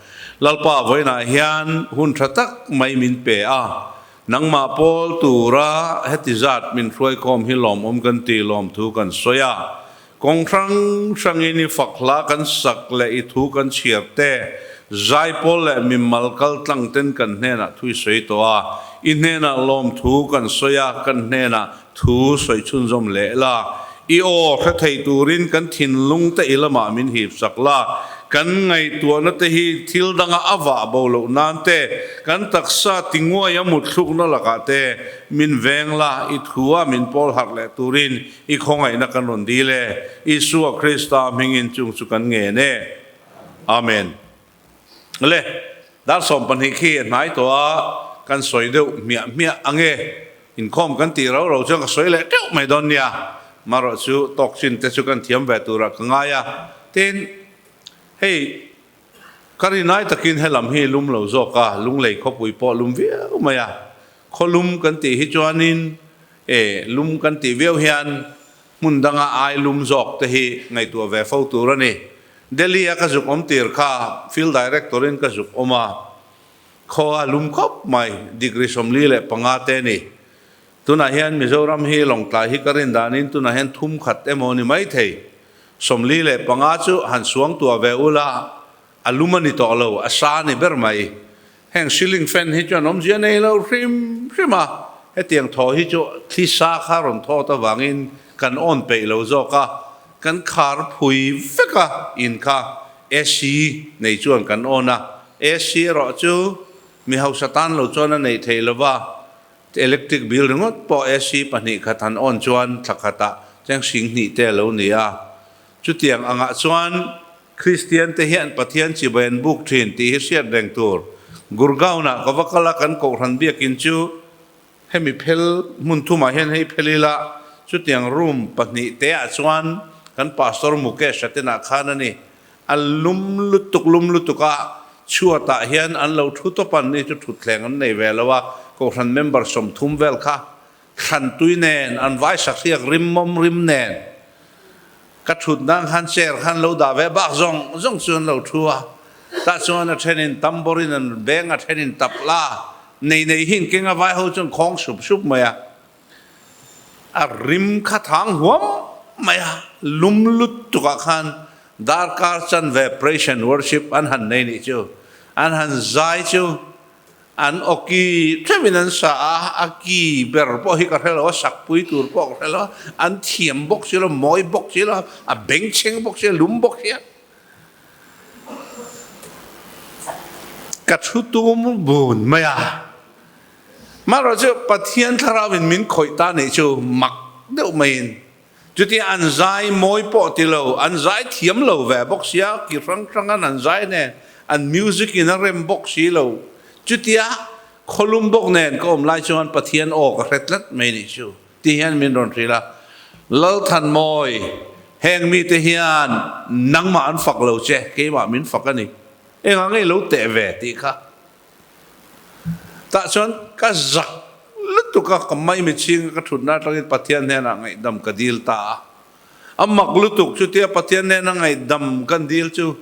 Lalpa vawiinah hian hun tha tak mai min pe a. Nangmah pawl tura heti zat min hruaikhawm hi lawmawm kan ti lawmthu kan sawi a. Kawng hrang hrangin i fak hla kan sak leh i thu kan chhiar te, zaipawl leh mimal kal tlang ten kan hnenah thu i sawi tawh a. I hnenah lawmthu kan sawi a, kan hnenah thu sawi chhunzawm leh la. I aw hre thei turin kan thinlung te i lamah min hip sak la, kan ngaihtuahna te hi thil danga a vah bo loh nan te, kan taksa tinguai a mutthlukna lakah te min veng la, i thua min pawl harh leh turin i khawngaihna kan rawn dil e. Isua Krista hmingin chung chu kan ngen e. Amen. Le, dar 12 khi a hnai tawh a, kan sawi deuh hmiah hmiah ang e. Inkhawm kan tih rau rau chuan ka sawi leh teuh mai dawn nia. Marawh chu tawk chin te chu kan thiam ve turah ka ngai a. Tin, hei ka rinai takin helam hi lum lo zawk a, lunglei khawpui pawh lum viau mai a. Khaw lum kan tih hi chuanin e lum kan tih viau hian hmun danga ai lum zawk te hi ngaihtuah ve fo tur a ni. Delhi a ka zuk awm tir kha field director in ka zuk awm a, khaw a lum khawp mai, degree 45 te a ni. Tunah hian Mizoram hi Lawngtlai hi ka rin danin tunah hian thum khat emaw ni mai thei. 45 chu han suang tuah ve ula, a lum a ni tawh lo, a sa a ni ber mai. Heng ceiling fan hi chuan awmzia nei lo hrim hrim a, hetiang thaw hi chu thli sa kha rawn thawt avangin kan on peih lo zawk a, kan khar phui vek a, in kha AC nei chuan kan on a, AC erawh chu mi hausa tan lo chuan a neih theih lo va, electric bill ringawt pawh AC pahnih khat han on chuan thla khatah cheng 2000 te a lo ni a, chutiang angah chuan Kristian te hian Pathian chibai an buk thin tih hi hriat reng tur. Gurgaon-ah ka va kal a, kan Kohhran biakin chu hemi phel hmun thumah hian hei phel ila, chutiang room pahnih te ah chuan kan Pastor Mukesh-a tenah khan a ni. A lum lutuk lum lutuk a, chhuatah hian an lo thu tawp a, ni chu thutthleng an nei ve lo a, Kohhran member 30 vel kha thlan tui nen an vai sahriak rim mawm rim nen Ka thut nan khan chair khan lo dah ve bak zawng zawng chu an lo thu a, tah chuan a thenin tamborin an beng a thenin tapla nei nei hi in keng a vai ho chuan khawng sup sup mai a, a rim kha thang huam mai a, lum lut tukah khan darkar chanve praise and worship an han nei nih chu, an han zai chu. An awki theuhin an sa a, a ki ber pawh hi ka hre lo a, sakpui tur pawh ka hre lo a, an thiam bawk si lo, mawi bawk si lo, a bengchheng bawk si a, lum bawk si a. Ka thu tum bun mai a. Amaherawhchu Pathian thlarauin min khawih ta nih chu mak deuh maiin chutia an zai mawi pawh ti lo, an zai thiam lo ve bawk sia, ki hrang hrangan an zai nen, an music in a rem bawk si lo. Chutia khawlum bawk nen ka awm lai chuan Pathian aw ka hre tlat mai nih chu ti hian min rawn hrilh a. Lalthanmawi, heng mite hian nangmah an fak lo che, keimah min fak a ni. Engah nge i lo teh ve tih kha. Tah chuan ka zak lutuk a, ka maimi chhing a ka thutna atangin Pathian hnenah ngaihdam ka dil ta a. A mak lutuk chutia Pathian hnena ngaihdam kan dil chu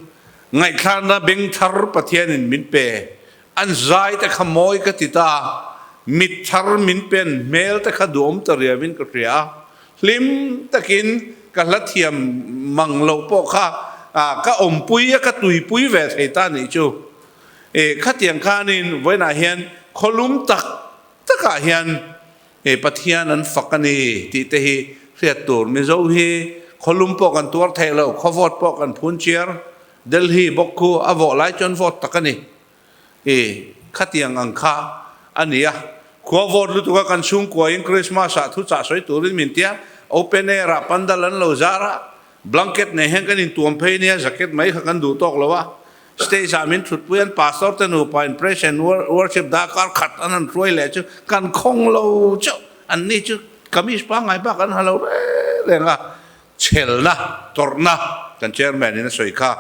ngaihthlakna beng thar Pathianin min pe. An zai te kha mawi ka ti ta a, mit thar min pen hmel te kha duhawm ta riauin ka hria a. Hlim takin ka hla thiam mang loh pawh kha ka awmpui a, ka tuipui ve thei ta nih chu. E, khatiang khanin vawiinah hian khawlum tak takah hian e Pathian an fak a ni tih te hi hriat tur. Mizo hi khawlum pawh kan tuar theih lo, khawvawt pawh kan phun chiar. Delhi bawk khu a vawh lai chuan vawt tak a ni. E, khatiang ang kha a ni a. Khua vawt lutuka kan chhungkuain Christmas ah thuchah sawi turin min tia, open air ah pandal an lo zar a, Blanket nei hian kan intuam phei nia, jacket mai kha kan duh tawk lo a. Stage ah min thutpui an pastor te nupa in praise and worship darkar khat an han hruai leh chu kan khawng lo chauh. An ni chu kamis pangngai bak an ha lo reng reng a. Chhelna, tawrhna kan chairman in a sawi kha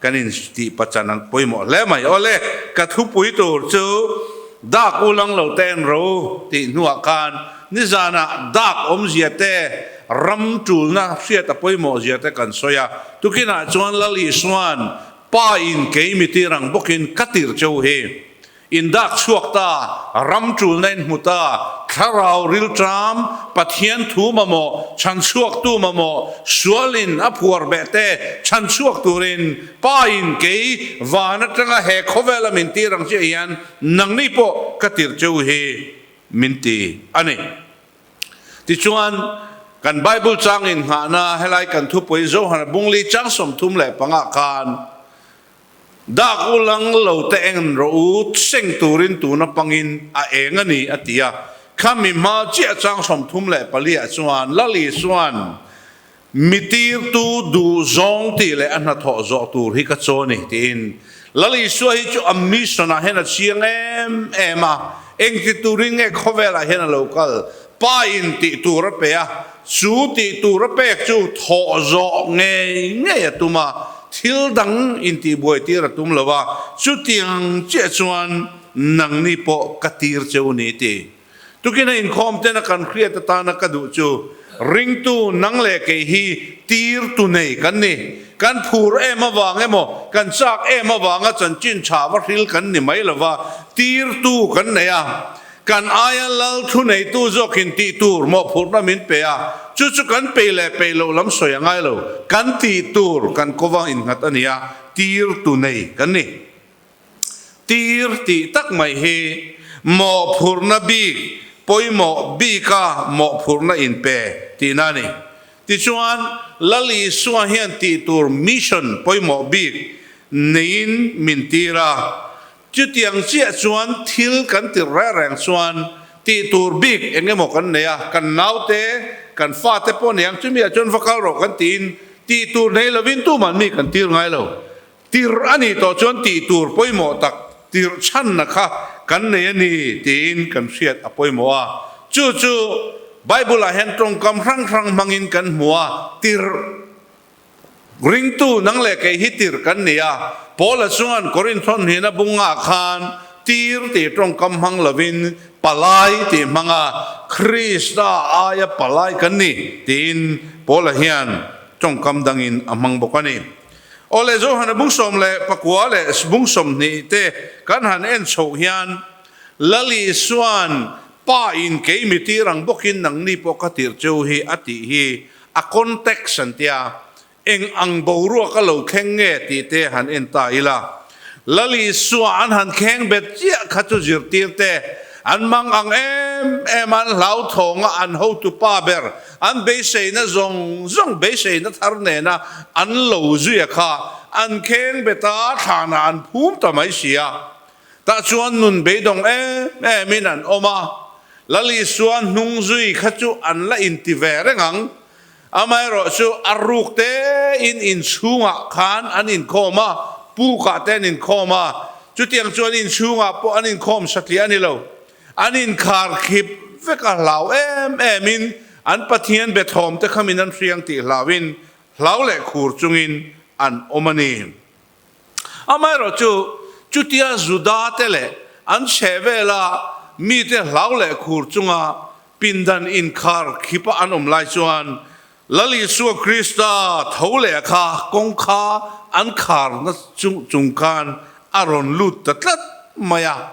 kan in tih pachan ang pawimawh hle mai. Awle, ka thupui tur chu dak ulang lo te en ro tih hnuah khan nizanah dak awmzia te ram tulna hriat a pawimawh zia te kan sawi a. Tukinah chuan Lal Isuan pa in kei mi tir ang bawkin ka tir cheu hi. In dak chhuak ta, ram tulna in hmu ta, thlarau rilṭam, Pathian thu mamawh, chhan chhuaktu mamawh, sualin a phuar beh te chhan chhuak turin Pa in kei van atanga he khawvela min tir ang chiah hian nangni pawh ka tir cheu hi min ti a ni. Tichuan, kan Bible chang innghahna helai kan thupui Johana Bungli chang 35 khan, Dak ulang lo te eng rawh u, seng turin tuna pangin a eng a ni, a ti a. Khami hma chiah chang 34 ah chuan Lali chuan, Mi tirtu duh zawng tih leh a hnathawh zawh tur hi ka chaw ni, tiin. Lali Isua hi chu a mission ah hian a chiang em em a, engti turin nge khawvelah hian a lo kal? Pa in tih tur a pe a, chu tih tur a pek chu thawh zawh ngei ngei a tum a, thil dang intihbuai tir a tum lo a, chutiang chiah chuan nangni pawh ka tir cheu ni ti. Tukin a inkhawm tena kan hriat atana ka duh chu ringtu nang leh kei hi tir tu nei kan ni. Kan phur em avang emaw, kan chak em avanga chanchin tha va hril kan ni mai lova, tirtu kan nei a. Kan aia lal thu neitu zawkin tih tur mawhphurhna min pe a, chu chu kan pei leh pei loh lam sawi a ngai lo. Kan tih tur kan kawva innghat a ni a, tir tu nei kan ni. Tir tih tak mai hi mawhphurhna bik, pawimawh bika mawhphurhna inpe tihna a ni. Tichuan, Lal Isua hian tih tur mission pawimawh bik neiin min tir a, Chutiang chiah chuan thil kan tir reng reng chuan tih tur bik eng emaw kan nei a, kan naute, kan fate pawh nei ang chumi ah chuan va kal rawh kan tiin tih tur nei lovin tuman mi kan tir ngai lo. Tir a nih tawh chuan tih tur pawimawh tak tirh chhanna kha kan nei a ni tiin kan hriat a pawimawh a. Chu chu Bible ah hian tawngkam hrang hrang hmangin kan hmu a, tirh. Ringtu nang leh kei hi tir kan ni a, Paula chuan Korinthon hnihna bungah khan tir tih tawngkam hmang lovin palai tih hmang a, Krista aia palai kan ni tiin Paula hian tawngkam dangin a hmang bawk a ni. Aw le Johana bung 19 leh bung 20 te kan han en chhoh hian Lal Isua'n Pa in kei mi tir ang bawkin nangni pawh ka tirh cheu hi a tih hi A context an tia, eng ang boruak a lo thleng nge tih te han en ta ila. Lal Isua an han kheng bet chiah kha chu zirtir te an mang ang em em a, an hlauthawng a, an hotu pa ber an beiseina zawng zawng beiseina thar nena an lo zuia kha an kheng bet a, thlanah an phum ta mai si a. Tah chuan nun beidawng em emin an awm a, Lal Isua hnung zui kha chu an la inti ve reng ang. Amaherawh chu a ruk tein inchhungah khan an inkhawm a, pukah te an inkhawm a, chutiang chuan inchhungah pawh an inkhawm satliah a ni lo. An inkhar khip vek a hlau em emin an Pathian be thawm te khamin an hriang tih hlauin hlau leh khur chungin an awm a ni. Amaherawh chu chutia Juda te leh an chhehvela mite hlau leh khur chunga Pindan inkhar khipa an awm lai chuan Lal Isua Krista tho leh kha kawngkha an kharna chung khan a rawn lut ta tlat mai a.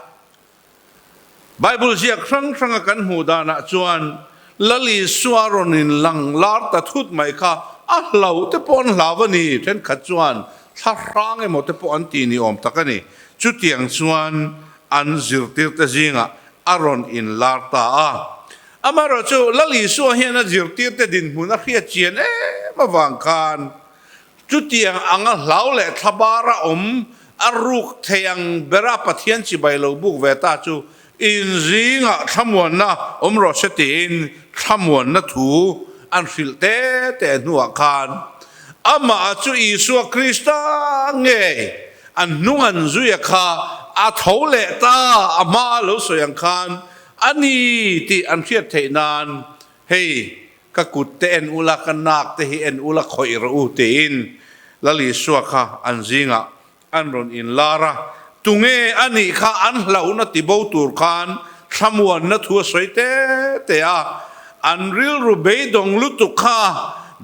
Bible ziak hrang hranga kan hmuh danah chuan Lal Isua rawn inlang lar ta thut mai kha a hlau te pawh an hlau a ni. Thenkhat chuan thla hrang emaw te pawh an ti ni awm tak a ni. Chutiang chuan an zirtirte zingah a rawn inlar ta a. Amaherawhchu, Lal Isua hian a zirtirte dinhmun a hriat chian em avang khan chutiang anga hlau leh thlabara awm a ruk thei ang bera Pathian chibai lo buk ve ta chu inzingah thlamuanna awm rawh se tiin thlamuanna thu an hrilh te te hnuah khan amah chu Isua Krista ngei An hnung an zuia kha a tho leh ta, a hma a lo sawi ang khan a ni tih an hriat theih nan, Hei, ka kut te en ula, ka nak te hi en ula, khawih rawh u, tiin Lal Isua kha an zingah an rawn inlar a. Tunge a nih kha an hlauhna tibo tur khan thlamuanna thu a sawi te te a, an rilru beidawng lutuk kha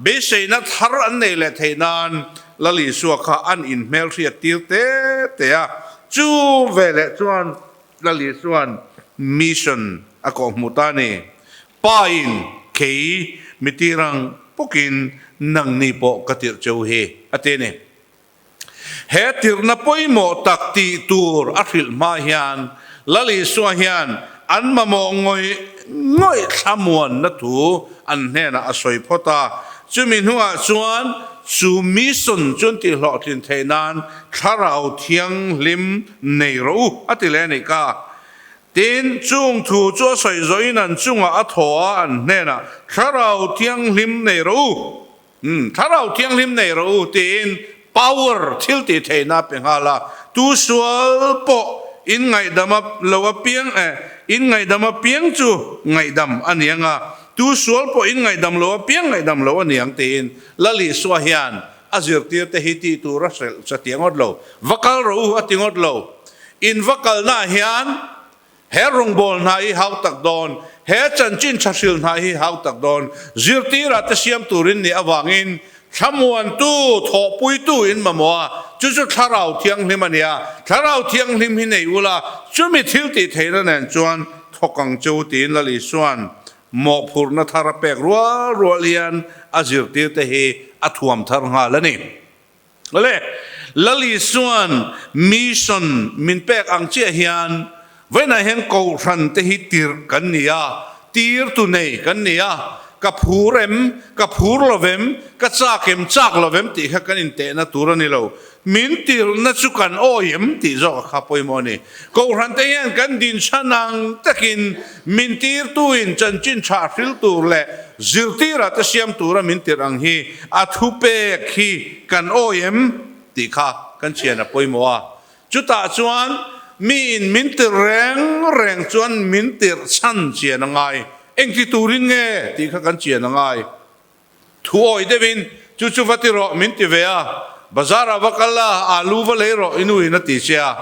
beiseina thar an nei leh theih nan Lal Isua kha an inhmelhriat tir te te a, chu veleh chuan Lal Isua'n mission a kawhhmuh ta a ni. Pa in kei mi tirang bawkin nangni pawh ka tirh cheu hi a ti a ni. He tirhna pawimawh tak tih tur a hrilh hma hian Lal Isua hian an mamawh ngawih ngawih thlamuanna thu an hnenah a sawi phawt a, chumi hnuah chuan chu mission chu an tihhlawhtlin theih nan Thlarau Thianghlim nei rawh u a ti leh a nih kha. Tin, chung thu chu a sawi zawhin an chungah a thaw a, an hnenah Thlarau Thianghlim nei rawh u, umm, Thlarau Thianghlim nei rawh u tiin power thil tih theihna a pe nghal a, tu sual pawh in ngaihdam a lo apiang eh, in ngaihdam apiang chu ngaihdam a ni ang a, tu sual pawh in ngaihdam lo apiang ngaihdam lo a ni ang tiin Lal Isua hian a zirtir te hi tih tur a hrelh cha ti ngawt lo, va kal rawh u a ti ngawt lo. In va kalnaah hian He rawngbâwl hna hi hau tak dâwn, he chanchin tha hril hna hi hau tak dâwn, zirtîrah te siam tûrin nih avângin thlamuantu, thawhpuitu in mamawh a, chu chu Thlarau Thianghlim a ni a, Thlarau Thianghlim hi nei ula, chumi thil tih theihna nên chuan thawk ang che u tiin Lal Isua'n mawhphurhna thar a pêk rual rual hian a zirtîrte hi a thuam thar nghâl a ni. Awle, Lal Isua'n mission min pek ang chiah hian vawiinah hian kohhran te hi tirh kan ni a, tir tu nei kan ni a, ka phur em, ka phur lo vem, ka chak em, chak lo vem tih kha kan intehna tur a ni lo. Min tirhna chu kan awi em tih zawk a kha pawimawh a ni. Kohhran te hian kan dinchhan ang takin min tirtuin chanchin tha hril tur leh zirtirah te siam tura min tirh ang hi A thupek hi kan awi em tih kha kan chhian a pawimawh a. Chutah chuan miin min tirh reng reng chuan min tirh chhan chian a ngai. Engti turin nge tih kha kan chian a ngai. Thu awi deuhin chu chu va ti rawh min ti ve a, bazar ah va kal la, alu va lei rawh i nuin a ti che a.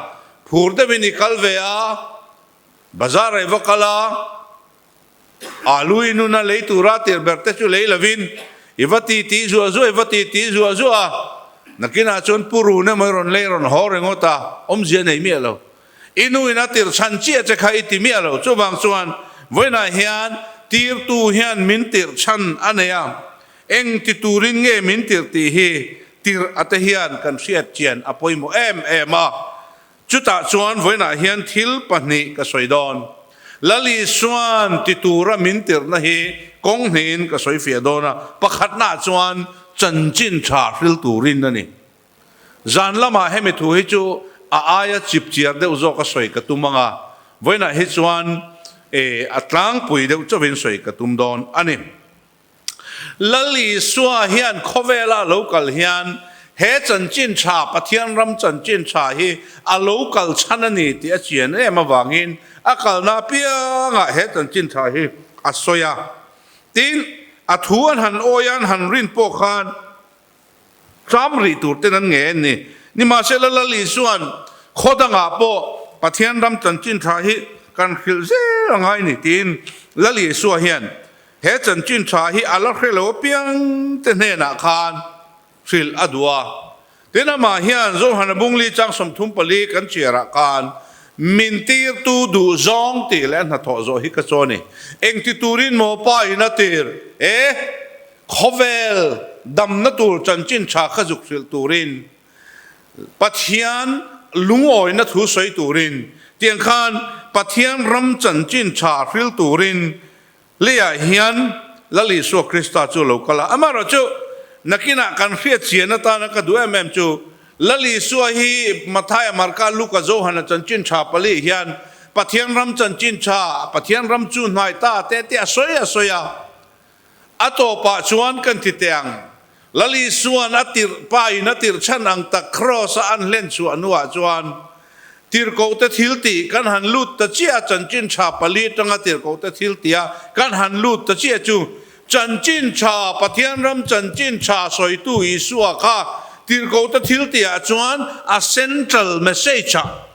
Phur deuhin i kal ve a, bazar ah i va kal a, Alu i nuna lei tura tir ber te chu lei lovin i va ti ti zuah zuah, i va ti ti zuah zuah a, nakinah chuan pu run emaw i rawn lei rawn haw ringawt a, awmzia nei miah lo. I nu in a tir chhan chiah che kha i ti miah lo. Chuvang chuan vawiinah hian tirtu hian min tirh chhan a nei a, eng ti turin nge min tirh tih hi tirh a te hian kan hriat chian a pawimawh em em a. Chutah chuan vawiinah hian thil pahnih ka sawi dawn. Lal Isua'n ti tura min tirhna hi kawng hnihin ka sawi fiah dawn a, pakhatnaah chuan chanchin tha hril turin a ni. Zan lamah hemi thu hi chu a aia chip chiar deuh zawk a sawi ka tum ang a, vawiinah hi chuan e a tlangpui deuh chauhin sawi ka tum dawn a ni. Lal Isua hian khawvela a lo kal hian he chanchin tha, Pathian ram chanchin tha hi a lo kal chhan a ni tih a chian em avangin a kalna apiangah he chanchin tha hi a sawi a. Tin, a thu an han awi a, an han rin pawh khan Tram rih tur ten an nge ni. Nimahsela Lal Isua'n khaw dangah pawh Pathian ram chanchin tha hi kan hrilh zel a ngai ni tiin Lal Isua hian he chanchin tha hi a la hre lo apiang te hnenah khan hrilh a duh a. Tin amah hian Zohana Bungli chang 34 kan chhiarah khan min tirtu duh zawng tih leh a hnathawh zawh hi ka chaw a ni. Engti turin maw pa in a tir e? Khawvel damna tur chanchin tha kha zuk hrilh turin, Pathian lungawina thu sawi turin, tiang khan Pathian ram chanchin tha hril turin leiah hian Lal Isua Krista chu a lo kal a. Amaherawhchu, nakinah kan hriat chian atana ka duh em em chu, Lal Isua hi Mathaia, Marka, Luka, Johana chanchin tha pali hian Pathian ram chanchin tha, Pathian ram chu hnai ta te te a sawi a sawi a. A tawpah chuan kan ti teh ang. Lal Isua'n a tirh pain a tirh chhan ang tak Kraws-a an hlen chhuah hnuah chuan tirhkohte thil tih kan han lut ta chiah a, chanchin tha pali atanga tirhkohte thil tih a kan han lut ta chiah chu chanchin tha, Pathian ram chanchin tha sawitu Isua kha tirhkohte thil tihah chuan a central message-ah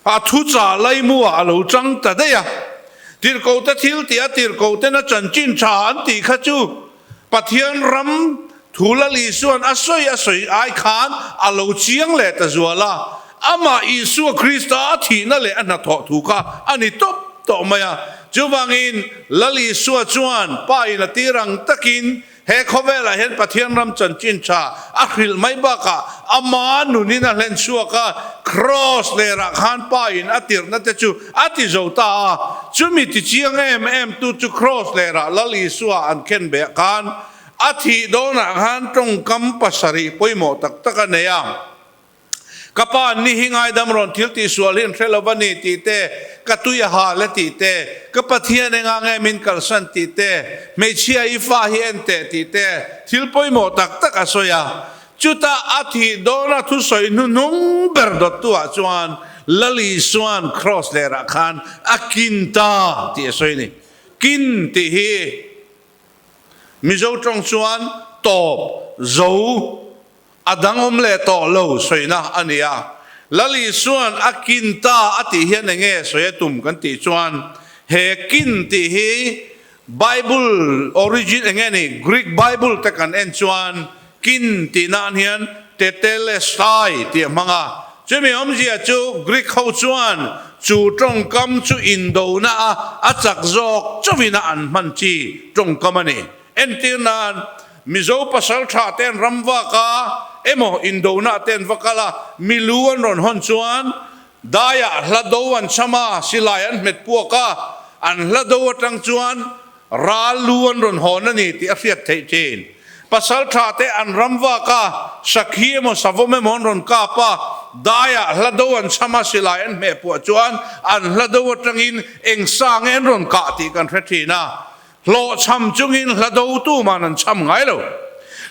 A thuchah laimuah a lo chang ta daih a, Tirhkohte thil tih a tirhkohten a chanchin tha an tih kha chu Pathian ram thu Lal Isua'n a sawi a sawi ai khan a lo chiang leh ta zual a, amah Isua Krista a thihna leh a hnathawh thu kha a ni tawp tawh mai a. Chuvangin Lal Isua chuan Pa in a tir ang takin He khawvelah hian Pathian ram chanchin tha a hrilh mai bakah ama nunin a hlen chhuak a, Kraws lerah khan Pa in a tirhna te chu a ti zo ta a, chumi ti chiang em em tu chu Kraws lerah Lal Isua an khen beh khan a thih dawnah khan tawngkam pasarih pawimawh tak tak a nei a. Ka pa ni hi ngaidam rawn thil tih sual hi an hre lo va ni tih te, ka tui a hal e tih te, ka Pathian enga nge min kalsan tih te, hmeichhia i fa hi en teh tih te, thil pawimawh tak tak a sawi a. Chutah a thih dawna thusawi hnuhnung ber dawttu ah chuan Lal Isua'n Kraws lerah khan a kin ta tih a sawi a ni. Kin tih hi Mizo tawng chuan tawp, zo, A dang awm leh tawh lo sawina a ni a. Lal Isua'n a kin ta a tih hian eng nge sawi a tum kan tih chuan he kin tih hi Bible origin eng nge ni Greek Bible te kan en chuan kin tih nan hian tetelestai tih a hmang a. Chumi awmzia chu Greek ho chuan chu tawngkam chu indona a a chak zawk chauhin a an hman chi tawngkam a ni. Entir nan Mizo pasal tha te an ram vak a, emaw indona te an va kal a, mi lu an rawn hawn chuan daiah hla do an cham a, silai an hmet puak a, an hla do atang chuan ral lu an rawn hawn a ni tih a hriat theih thin. Pasal tha te an ram vak a, sakhi emaw savawm emaw an rawn kap a, daiah hla do an cham a, silai an hmeh puah chuan an hla do atangin eng sa nge an rawn kah tih kan hre thin a. Hlawhchham chungin hla dotu man an chham ngai lo.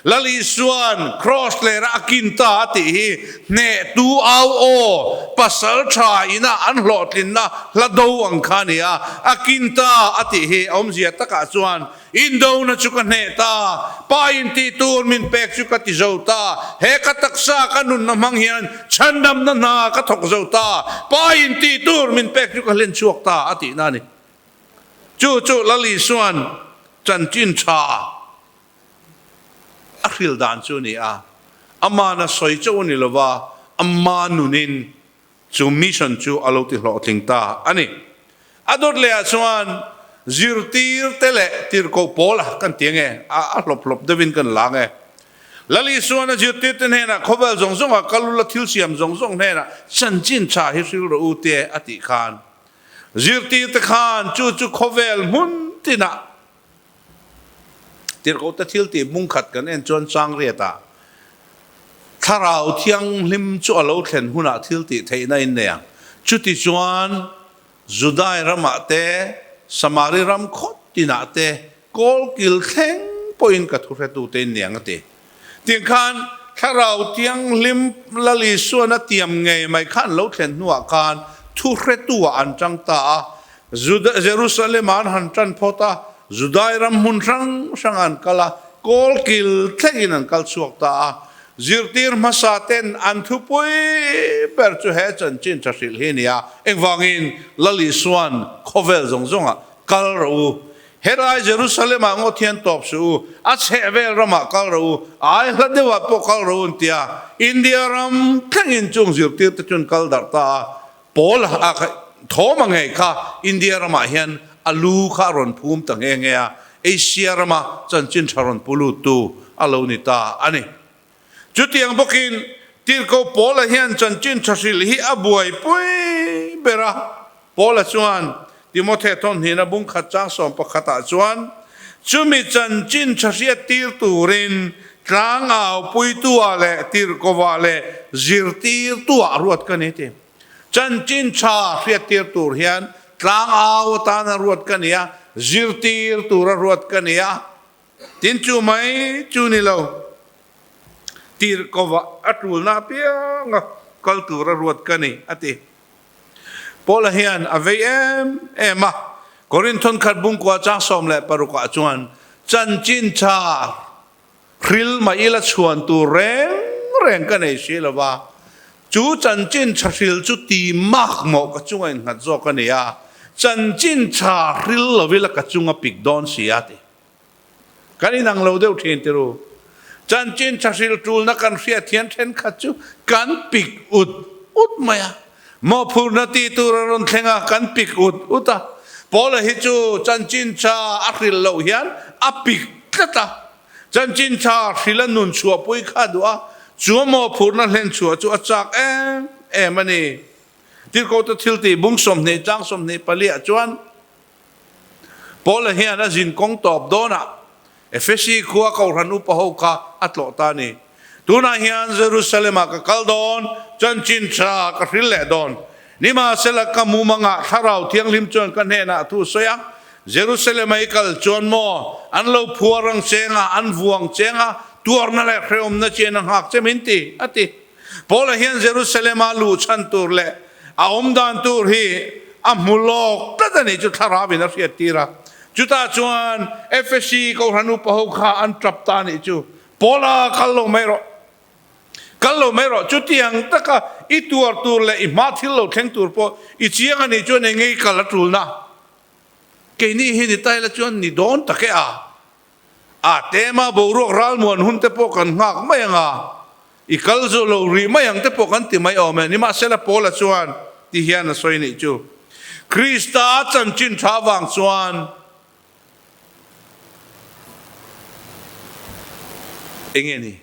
Lal Isua'n Kraws lera a kin ta a tih hi hnehtu au aw, pasal tha ina an hlawhtlinna hla do ang kha a ni a, a kin ta a tih hi a awmzia takah chuan indona chu ka hneh ta, pa in tih tur min pek chu ka ti zo ta, he ka taksa ka nunna hmang hian chhandamna hna ka thawk zo ta, pa in tih tur min pek chu ka hlen chhuak ta a tihna a ni. Chu chu Lal Isua'n chanchin tha a hril dan chu a ni a, Amana sawi chauh a ni lova, ama nunin chu mission chu a lo ti hlawhtling ta a ni. A dawt lehah chuan zirtir te leh tirhkoh pawl a kan ti ange, a hlawp hlawp deuhin kan la ange. Lal Isua'n a zirtirte hnenah khawvel zawng zawnga kal ula thil siam zawng zawng hnenah chanchin tha hi hril rawh u te a tih khan Zirtirte khan chu chu khawvel hmun tinah tirhkohte thil tih bung khat kan en chuan chang riatah. Thlarau Thianghlim chu a lo thlen hunah thil tih theihna in nei ang. Chutichuan, Judai ramah te, Samari ram khawt tinah te, kawlkil thleng pawhin ka thuhretute in ni ang a ti. Tiang khan Thlarau Thianghlim Lal Isuan a tiam ngei mai khan lo thlen hnuah khan thuhretu-ah an tang ta a. Juda, Jerusalem-ah an han tan phawt a, Judai ram hmun hrang hrangah an kal a, kawlkil thlengin an kal chhuak ta a. Zirtir hmasa ten an thupui ber chu he chanchin tha hrilh hi a ni a, engvangin Lal Isuan khawvel zawng zawngah kal rawh u, helai Jerusalem-ah ngawt hian tawp suh u, a chhehvel ramah kal rawh u, a ai hla deuhah pawh kal rawh u an ti a, India ram thlengin chung zirtirte chuan kal darh ta a, Paul a thawm a ngei kha India ramah hian a lu kha a rawn phum ta nghe nghe a, Asia rama chanchin tha rawn pu luttu a lo ni ta a ni. Chutiang bawkin Tirhkoh Paula hian chanchin tha hrilh hi a buaipui ber a. Paula chuan Timothe thawmhnihna bungkhat chang sawm pakhatah chuan, Chumi chanchin tha hriattir turin tlangau puitua leh tirhkovah leh zirtirtuah ruat ka ni ti. Chanchin tha hriattir tur hian tlangau atana ruat ka ni a, zirtir tura ruat ka ni a. Tin chu mai chu ni lo, tirhkovah a tulna apianga kal tura ruat ka ni, a ti. Paula hian a vei em em a, Korinth thawnkhat bungkua chang 16 ah chuan chanchin tha hril mai ila chhuan tur reng reng ka nei si lo va, chu chanchin tha hril chu ti mak mawh ka chunga innghat zawk a ni a, chanchin tha hril lo ila ka chunga pik dawn si a ti. Kan inang lo deuh thin ti ru. Chanchin tha hril tulna kan hriat hian thenkhat chu kan pik ut ut mai a. Mawhphurhna ti tur a rawn thleng a, kan pik ut ut a. Paula hi chu chanchin tha a hril loh hian a pik tlat a. Chanchin tha hril a nun chhuahpui kha a duh a, chu a mawhphurhna hlen chhuah chu a chak em em a ni. Tirhkohte thiltih bung 20 chang 24 ah chuan Paula hian a zin kawng tawp dawnah Efesi khua Kohhran upa ho kha a tlawh ta a ni. Tunah hian Jerusalem-ah ka kal dawn, chanchin tha ka hril leh dawn. Nimahsela ka mumangah Thlarau Thianghlim chuan ka hnenah thu sawi a, Jerusalem-a i kal chuan maw, an lo phuar ang cheng a, an vuang cheng a, tuarna leh hrehawmna chian a nghak che min ti, a ti. Paula hian Jerusalem-a luh chhan tur leh a awm dan tur hi a hmu lawk tlat a nih chu Thlarauin a hriat tir a. Chutah chuan Efesi Kohhran upa ho kha an tap ta a nih chu. Paula, kal lo mai rawh. Kal lo mai rawh. Chutiang taka i tuar tur leh i hma thil lo thleng tur pawh i chiang a nih chuan eng nge i kal a tulna? Keini hi ni taila chuan ni dawn tak e a. A tema boruak ralmuan hun te pawh kan nghak mai ang a, i kal zawh lo rih mai ang te pawh kan ti mai awm e. Nimahsela Paula chuan ti hian a sawi nih chu, Krista chanchin tha vang chuan enge ni?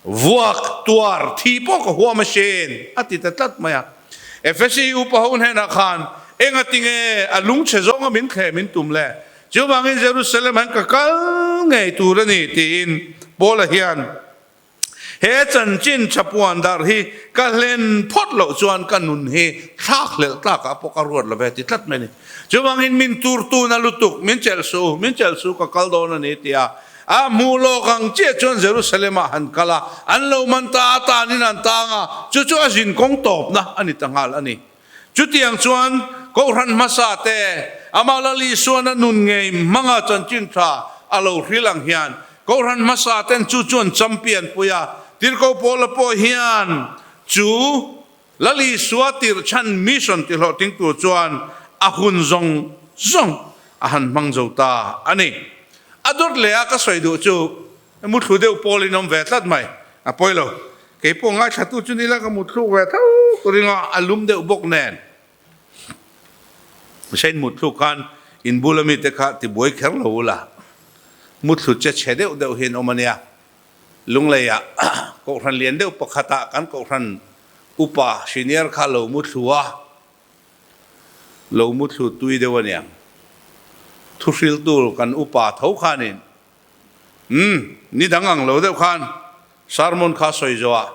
Vuak tuar thi pawh ka huam a sin, a ti ta tlat mai a. Efesi upa ho hnenah khan, Engati nge a lungchhe zawnga min thleh min tum le? Chuvangin Jerusalem han ka kal ngei tur a ni, tiin Paula hian he chanchin tha puan darh hi ka hlen phawt loh chuan ka nun hi thlak hlelh tlakah pawh ka ruat lo ve ti tlat mai a ni. Chuvangin min tur tuna lutuk, min chelh suh, min chelh suh ka kal dawn a ni, tia A hmuh lawk ang chiah chuan Jerusalem-ah han kal a, an lo man ta a, tanin an tang a, chu chu a zin kawng tawpna a ni ta nghal a ni. Chutiang chuan Kohhran hmasa te, amah Lal Isuan a nun ngei hmanga chanchin tha a lo hril ang hian, Kohhran hmasa ten chu chu an champion pui a, Tirhkoh Paula pawh hian chu Lal Isua tirhchhan mission tihlawhtling tur chuan a hun zawng zawng a han hmang zo ta a ni. A dawt leh a ka sawi duh chu muthlu deuh pawlin awm ve tlat mai, a pawi lo. Kei pawh ngaithlatu chu nila ka mutthluk ve tho ka ring a, a lum deuh bawk nen. Hrein mutthluk khan in bula mite kha tibuai kher lo ula, muthlu che chhe deuh deuh hian awm a nia. Lungleiah kohhran lian deuh pakhatah kan kohhran upa senior kha lo mu thlu a, lo mu thlu tui deuh a niang. Thuhriltu kan upa tho khanin, Umm, ni dang ang lo deuh khan. Sermon kha sawi zo a.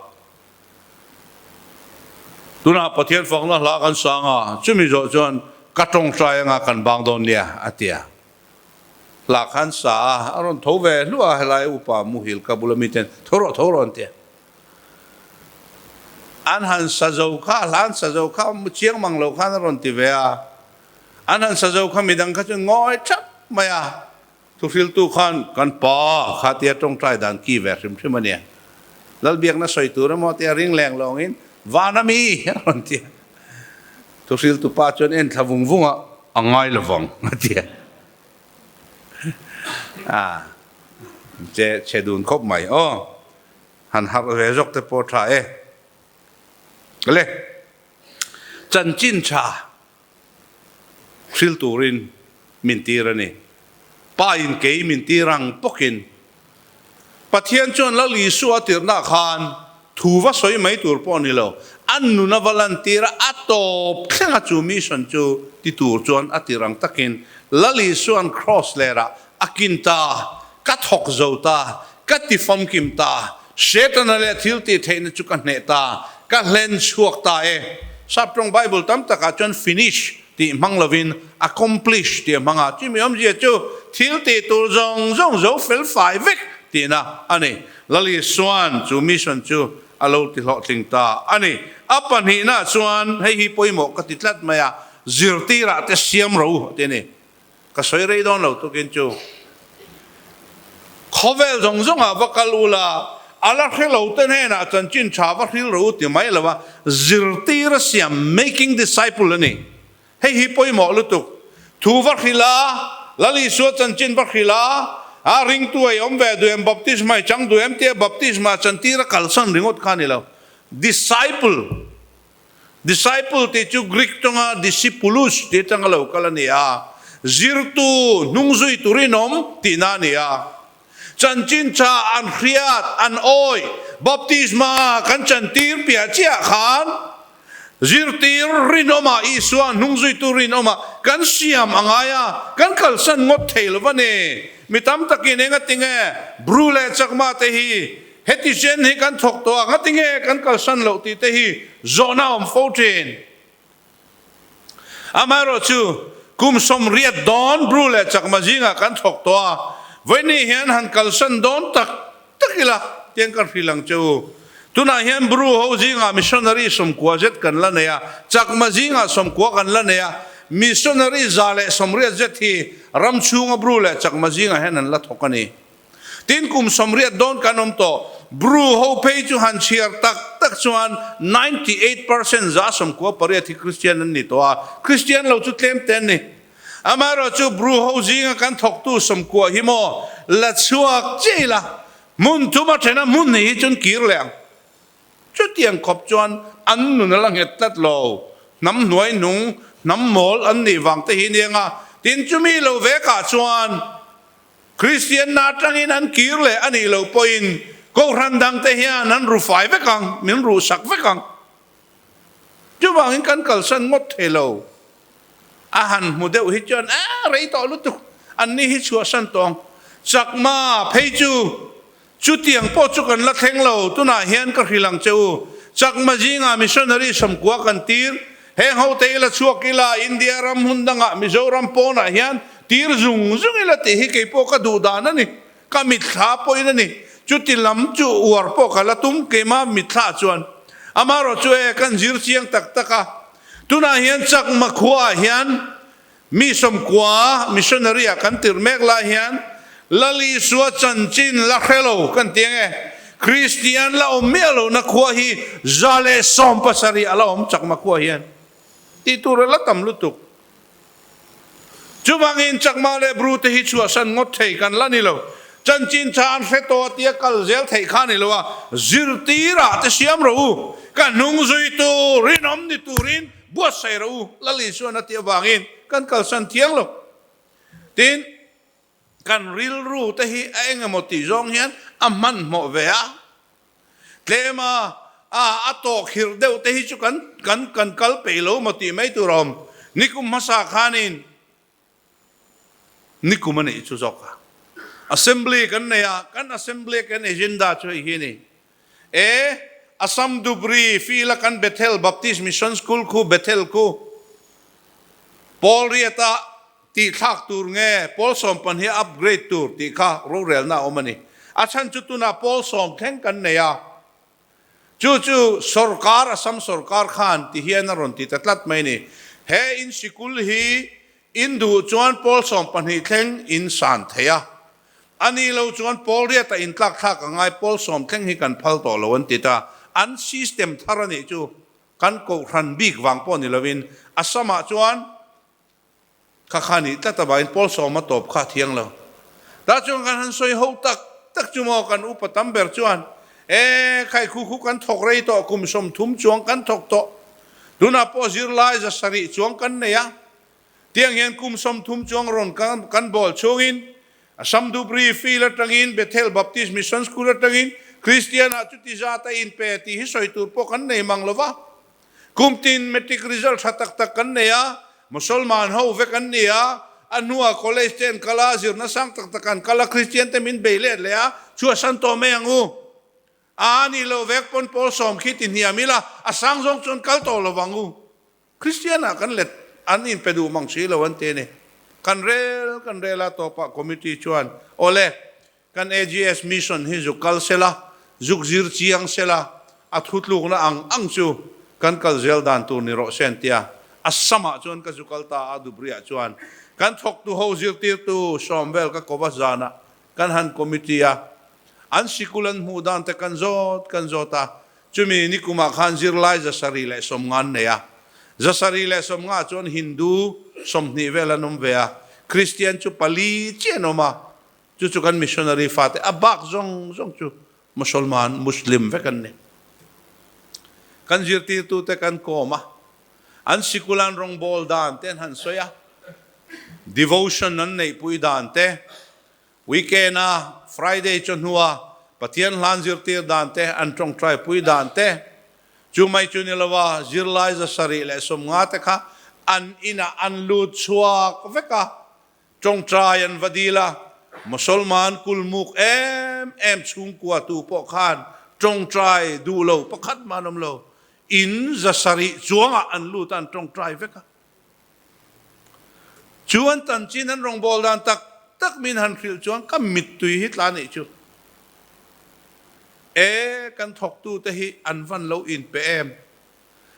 Tunah Pathian fakna hla kan sang a, chumi zawh chuan ka tawngtai anga kan bang dawn nia a ti a. Hla khan sa a, a rawn tho ve hluah a, helai upa muhil ka bula miten tho rawh tho rawh an ti a. An han sa zo kha, hla an sa zo kha chiang mang lo khan a rawn ti ve a. An han sa zo kha midang kha chu ngawi thap mai a. Thuhriltu khan kan pa kha tia tawngtai dan ki ve hrim hrim a nia. Lalbiakna sawi tur emaw tia ring leng lawngin van a mi a rawn ti a. Thuhriltu pa chuan en thla vung vung a, a ngai lovang a ti a. A che chhe dun khawp mai aw. Han harh ve zawk te pawh tha e. Le chanchin tha hril turin min tir a ni. Pa in kei min tir ang bawkin Pathian chuan Lal Isua a tirhna khan thu va sawi mai tur pawh a ni lo, a nun a va lantir a, a tawp thleng a chu mission chu ti tur chuan a tir ang takin Lal Isua'n Kraws lerah a kin ta, ka thawk zo ta, ka ti famkim ta, Setana leh thil tih theihna chu ka hneh ta, ka hlen chhuak ta e. Saptawng Bible tam takah chuan finish tih hmang lovin accomplish tih a hmang a, chumi awmzia chu thil tih tur zawng zawng zo fel fai vek tihna a ni. Lali Suan chu mission chu a lo ti hlawhtling ta a ni. A pahnihna chuan hei hi pawimawh ka ti tlat mai a, zirtirah te siam ro tih a ni. Ka sawi rei dawn lo tukin chu khawvel zawng zawngah va kal ula, a la hre lo te hnenah chanchin tha va hril ro ti mai lo a, zirtir a siam, making disciple, a ni. Hei hi pawimawh lutuk. Thu va hril a, Lal Isua chanchin va hril a, a ringtu a i awm ve duh em, baptisma i chang duh em tia baptisma chantir a kalsan ringawt kha a ni lo. Disciple. Disciple tih chu Greek tawnga discipulus tih atanga lo kal a ni a, zirtu, hnungzui tur inawm tihna a ni a. Chanchin tha an hriat, an awih, baptisma kan chantir piah chiah khan zirtir rinawmah, Isua hnungzuitu rinawmah kan siam a ngai a, kan kalsan ngawt thei lo va ni. Mi tam takin engatinge Bru leh Chakma te hi Heti chen hi kan thawk tawh a, ngatinge kan kalsan loh tih te hi zawhna a awm fo thin. Amaherawhchu, kum 80 dawn Bru leh Chakma zingah kan thawk tawh a, vawiini hian han kalsan dawn tak tak ila tiang ka hrilh ang che u. Tunah hian Bru ho zingah missionary 90 zet kan la nei a, Chakma zingah 90 kan la nei a, missionary 180 zet hi ram chhunga Bru leh Chakma zingah hian an la thawk a ni. Tin, kum 80 dawn kan awm tawh. Bru ho phei chu han chhiar tak tak chuan 98% 98% hi Kristian an ni tawh a, Kristian lo chu tlem te an ni. Amaherawhchu Bru ho zinga kan thawktu 90 hi maw la chhuak chiah ila, hmun thuma thena hmun hnih hi chun kir leh ang. Chutiang khawp chuan an nun a la nghet tlat lo. Hnam hnuai nung, hnam mawl an nih vang te hi nia nga. Tin, chumi lo vekah chuan Kristian na atangin an kir leh a nih loh pawhin Kohhran dangte hian an ru fai vek ang, min ruh sak vek ang. Chuvangin kan kalsan ngawt thei lo. A han hmu deuh hi chuan eh rei tawh lutuk, anni hi chhuahsan tawh ang. Chakma phei chu chutiang pawh chu kan la thleng lo, tunah hian ka hrilh ang che u. Chakma zingah missionary 90 kan tir, Heng hote ila chhuak ila India ram hmun dangah Mizoram pawnah hian tir zung zung ila tih hi kei pawh ka duh dan a ni. Ka mitthla pawhin a ni. Chuti lam chu uar pawh ka la tum keimah mitthla chuan. Amaherawh chu e kan zir chiang tak tak a. Tunah hian Chakma khuaah hian mi 90 missionary ah kan tir mek lai hian Lal Isua chanchin la hre lo kan ti ange. Kristian la awm miah lohna khua hi 117 a la awm Chakma khua hian tih tur a la tam lutuk. Chuvangin Chakma leh Bru te hi chhuahsan ngawt thei kan la ni lo. Chanchin tha an hre tawh a tia kal zel theih kha ni lo a, zirtirah te siam rawh u, ka hnung zui tur rinawm ni turin Buatsaih rawh u, Lal Isuan a tih avangin kan kalsan thiang lo. Tin, kan rilru te hi a eng emaw tih zawng hian a hmanhmawh ve a. Tlema a a tawhkhirh deuh te hi chu kan kan kan kal peih lo maw tih mai tur a awm. Nikum hmasa khanin nikum a nih chu zawk a. Assembly kan nei a, kan assembly kan agenda chu hei hi a ni. E, Assam Dhubri field a kan Bethel Baptist Mission School khu Bethel khu pawl riata tih thlak tur nge pawl 12 upgrade tur tih kha rorelna a awm a ni. A chhan chu tunah pawl sawm thleng kan nei a, chu chu sorkar Assam sorkar khan ti hian a rawn ti ta tlat mai a ni. He in sikul hi in duh chuan pawl 12 thleng in san thei a, A nih loh chuan pawl riata intlak thlak a ngai, pawl sawm thleng hi kan phal tawh lo an ti ta. An system thar a nih chu kan kohhran bik vang pawh ni lovin a samah chuan kha kha nih tlat avangin pawl sawm a tawp kha a thiang lo. Tah chuan kan han sawi ho tak tak chu maw kan upa tam ber chuan e khai khu khu kan thawk rei tawh kum 30 chuang kan thawk tawh tunah pawh zirlai 700 chuang kan nei a, Tiang hian kum 30 chuang rawn kan bawl chhungin Assam Dhubri Field atangin Bethel Baptist Mission School atangin Kristian ah chuti zat a inpe tih hi sawi tur pawh kan nei mang lova. Kum tin matric result tha tak tak kan nei a, Musalman ho vek an ni a, a hnuah college te an kal a, zirna sang tak tak an kal a, Kristian te min bei let leh a, chhuahsan tawh mai ang u. A nih loh vek pawn pawl sawm khi ti hniam ila, a sang zawng chuan kal tawh lovang u. Kristian ah kan let an inpe duh mang si lo an ti a ni. Kan rel kan rel a tawpah committee chuan awle kan AGS mission hi zuk kal sela, zuk zir chiang sela, a thutlukna ang ang chu kan kal zel dan tur ni rawh se an ti a. Assam ah chuan ka zu kal ta a Dhubri ah chuan kan thawktu ho zirtirtu sawm vel ka kova zanah kan han committee a, an sikul an hmuh dan te kan zawt kan zawt a, Chumi nikumah khan zirlai 750 an nei a, 750 chuan Hindu 20 vel an awm ve a, Kristian chu pali chiah an awm a, chu chu kan missionary fate a bak zawng zawng chu Musalman, Muslim, vek an ni. Kan zirtirtute kan kawm a, an sikul an rawngbawl dan te an han sawi a, devotion an neihpui dan te, Weekend a Friday chawhnua Pathian hlan zirtir dan te, an tawngtai pui dan te, chu mai chu ni lova zirlai 750 te kha an inah an lut chhuak vek a, tawngtai an va dil a, Musalman kulmuk em em chhungkua tu pawh khan tawngtai duh lo pakhat mah an awm lo, in 700 chuangah an lut a an tawngtai vek a. Chu an tan chin an rawngbâwl dan tak tak min han hrilh chuan ka mittui hi tla nih chu. E, kan thawktute hi an van lo inpe em?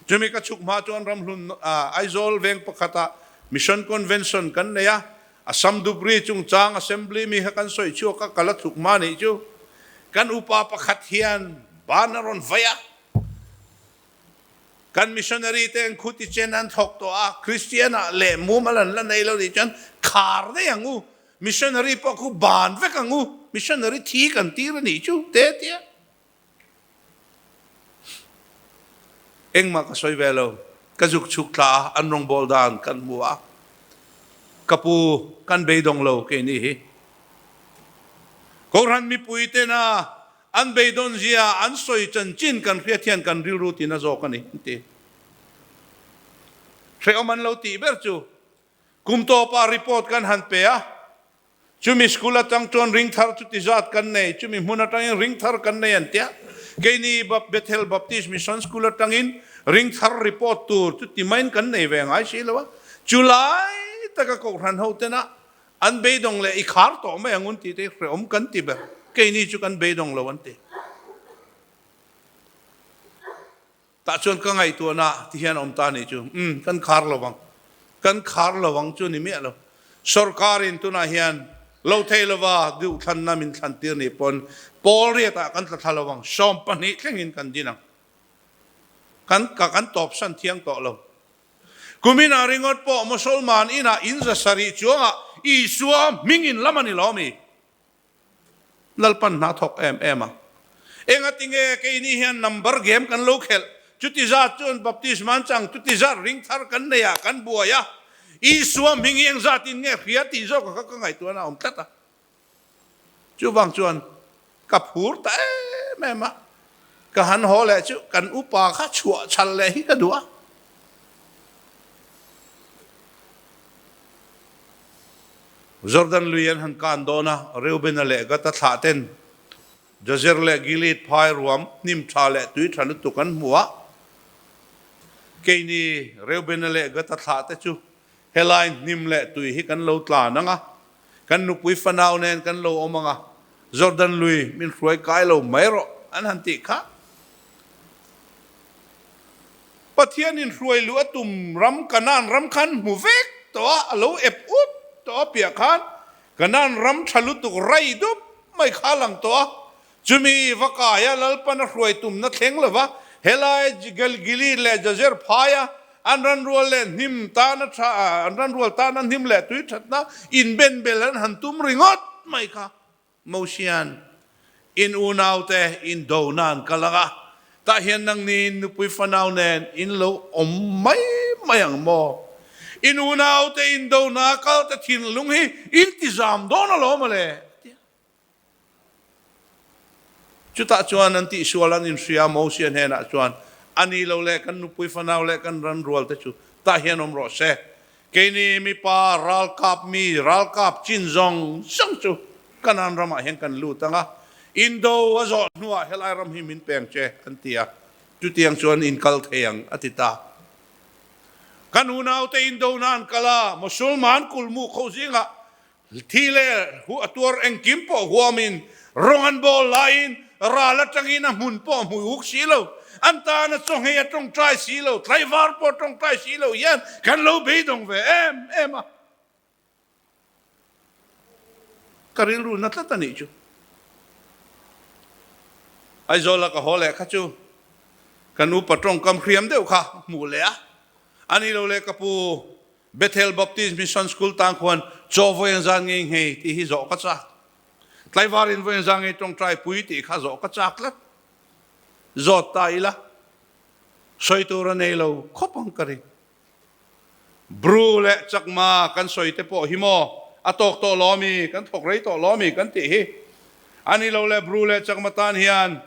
Chumi ka chhuk hma chuan ramhlun Aizawl veng pakhatah Mission Convention kan nei a, Assam Dhubri chungchang Assembly mi kha kan sawi chhuak a, ka la chhuk hma nih chu. Kan upa pakhat hian ban a rawn vaih a. Kan missionary te an khuti chen an thawk tawh a, Christian ah leh mumal an la nei lo nih chuan khar daih ang u, missionary pawh khu ban vek ang u, missionary thi kan tir a nih chu te tia. Engmah ka sawi ve lo, ka zuk chhuk thla a, an rawngbawl dan kan hmu a, ka pu kan beidawng lo keini hi. Kohhran mipui tena An beidawn zia an sawi chanchin kan hriat hian kan rilru tina zawk a ni, an ti. Hrehawm an lo tih ber chu kum tawpah report kan han pe a, chumi school atang chuan ring thar chuti zat kan nei, chumi hmun atangin ring thar kan nei an tia. Keini Bethel Baptist Mission School atangin ring thar report tur chuti maiin kan nei ve ngai si lo a, chulai taka kohhran ho tena An beidawng leh i khar tawh mai ang un tih te hi hrehawm kan ti ber. Keini chu kan beidawng lo an ti. Tah chuan ka ngaihtuahna ti hian a awm ta nih chu. Umm, kan khar lo vang. Kan khar lo ang chu ni miah lo. Sorkarin tunah hian lo thei lova duhthlanna min thlan tir nih pawn pawl riatah kan tla thla lo vang. 12 thlengin kan din ang. Kan ka kan tawpsan thiang tawh lo. Kuminah ringawt pawh Musalman inah in 700 chuangah Isua hming in lam a ni lo mi? Lalpan hna thawk em em a. Engatinge keini hian number game kan lo khelh, chuti zat chuan baptisma an chang, chuti zat ring thar kan nei ah kan buai a, Isua hming hi engzat in nge hria tih zawk kha ka ngaihtuahna a awm tlat a. Chuvang chuan ka phur ta em em a, ka han haw leh chu kan upa kha chhuah chhal leh hi ka duh a. Jordan lui an han kan dawn a, Reubena leh Gata thlah ten. Jazer leh Gilead phai ruam hnim tha leh tui tha lutuk an hmu a. Keini Reubena leh Gata thlah te chu helai hnim leh tui hi kan lo tlan ang a, kan nupui fanau nen kan lo awm ang a, Jordan lui min hruai kai lo mai rawh an han tih kha. Pathianin hruai luh a tum ram Kanaan ram khan hmu vek tawh a, a lo ep up tawh a piah khan Kanaan ram tha lutuk rai dup mai kha a lang tawh a. Chumi va kaia Lalpan a hruai tumna thleng lova helai Gilgili leh Jazer phaia an ranrual leh hnim tana tha an ranrual tana hnim leh tui thatna inbenbel an han tum ringawt mai kha. Mosian, In unaute in do nan kal ang a, tah hian nangni nupui fanau nen in lo awm mai mai ang maw? In unaute in do na kal te thinlung hi in ti zam dawn alawm ale, a ti a. Chutah chuan an tihsual an inhria a, Mosia hnenah chuan, A ni lo le, kan nupui fanau leh kan ran rual te chu tah hian awm rawh se. Keini mipa ralkap mi ralkap chin zawng zawng chu Kanaan ramah hian kan lut ang a, indo a zawh hnuah helai ram hi min peng che an ti a, chutiang chuan in kal thei ang a ti ta. Kan unaute indo na an kal a, Musulman kulhmuh kho zingah Thi leh a tuar engkim pawh huamin rawng an bawl laiin ral atangin a hmun pawh a hmui huk si lo. An tan a chawnghei a tawngtai si lo, tlaivar pawh a tawngtai si lo hian kan lo beidawng ve em em a. Ka rilru na tlat a nih chu. Aizawl a ka haw leh kha chu kan upa tawngkam hriam deuh kha hmuh leh a, a ni lo leh ka pu Bethel Baptist Mission School tan khuan chaw vawi an zan ngei ngei tih hi zawh ka chak. Tlaivar in vawi an zan ngei tawngtai pui tih kha zawh ka chak tlat. Zawt ta ila, sawi tur a nei lo khawp ang ka ring. Bru leh Chakma kan sawi te pawh hi maw a tawk tawh lawmi, kan thawk rei tawh lawmi kan tih hi. A ni lo le Bru leh Chakma tan hian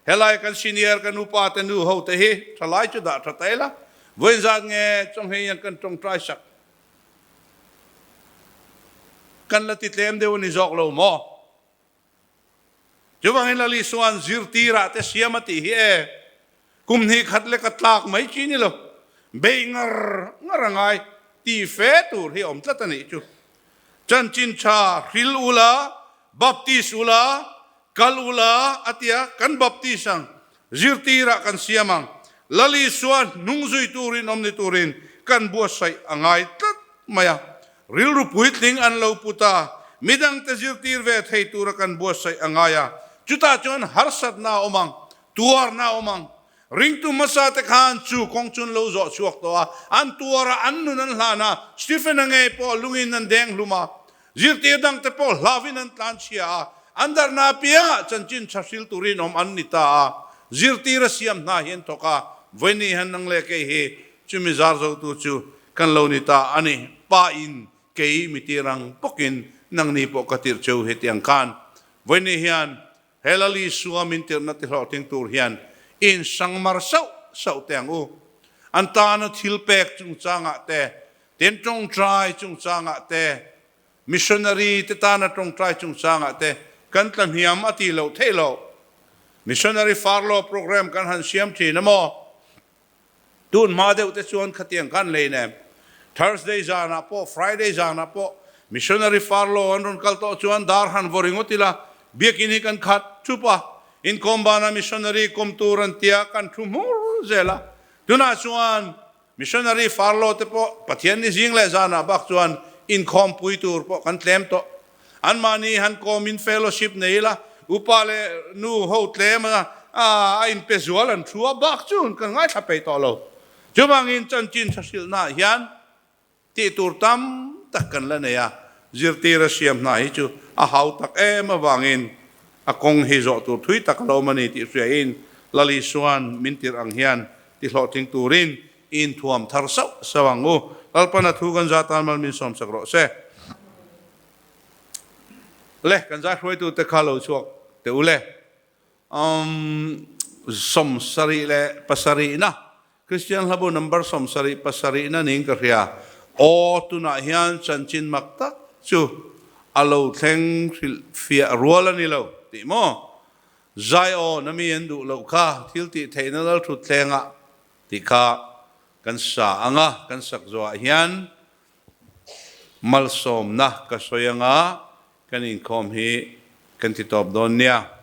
Helai kan senior kan upa te nu ho te hi thalai chu dah tha ta ila, vawiin zat nge chawnghei hian kan tawngtai sak kan la ti tlem deuh a ni zawk lo maw? Chuvangin Lali Suan zirtirah te siam a tih hi e, kum hnih khat lek a tlak mai chi ni lo, bei ngar ngar a ngai ti fe tur hi a awm tlat a nih chu. Chanchin tha hril ula, baptist ula, Kal ula, a ti a, kan baptist ang, zirtirah kan siam ang, Lal Isua hnung zui turin awm ni turin kan buatsaih a ngai tlat mai a. Rilru puitling an lo put a, midangte zirtir ve thei tura kan buatsaih a ngai a, chutah chuan harsatna a awm ang, tuarna a awm ang. Ringtu hmasa te khan chu kawng chu an lo zawh chhuak tawh a, an tuar a, an nun an hlan a, Stephen-a ngei pawh lungin an deng hlum a, Zirtir dangte pawh hlauvin an tlanchhia a, an darhna apiangah chanchin tha hril turin awm an ni ta a, zirtir a siam hna hi an thawk a, vawiin hian nang leh kei hi chumi zar zotu chu kan lo ni ta a ni. Pa in kei mi tir ang bawkin nangni pawh ka tirh cheu hetiang khan vawiin hian he Lal Isua min tirhna ti hlawhtling tur hian in sangmar sauh sauh teh ang u. An tana thil pek chungchangah te Tin, tawngtai chungchangah te, missionary te tana tawngtai chungchangah te kan tla hniam a ti loh theih loh. Missionary furlough program kan han siam thin a maw? Tun hma deuh te chuan khatiang khan lei nem. Thursday zanah pawh, Friday zanah pawh missionary furlough an rawn kal tawh chuan dar han vaw ringawt ila, biakin hi kan khat thup a, inkhawm banah missionary kawm tur an tia kan thu hmur zel a. Tunah chuan Missionary farlo te pawh Pathian ni zing leh zanah bak chuan inkhawm pui tur pawh kan tlem tawh. Anmahni han kawmin fellowship nei ila, upa leh nu ho tlem a a inpe zual an thu a, bak chu kan ngaithla peih tawh lo. Chuvangin chanchin tha hrilhnaah hian tih tur tam tak kan la nei a, zirtir a siam hna hi chu a hau tak em avangin a kawng hi zawh tur thui tak a lo awm a ni tih hriain Lal Isua'n min tirh ang hian Ti hlawhtling turin i inthuam thar sauh sauh ang u. Lalpana thu kan za tan mal min sawmsak rawh se. Le, kan zai hruaitute kha lo chhuak teh u le. Umm, 77 leh pasarihna, Kristian hlabu number 70 pasarihna niin ka hria. Aw, tunah hian chanchin mak tak chu a lo thleng hrilhfiah rual a ni lo tih maw? Zion a mi an duh loh kha thil tih theihna Lalthutthlengah tih kha kan sa ang a, kan sak zawhah hian malsawmna ka sawi ang a, kan inkhawm hi kan ti tawp dawn nia.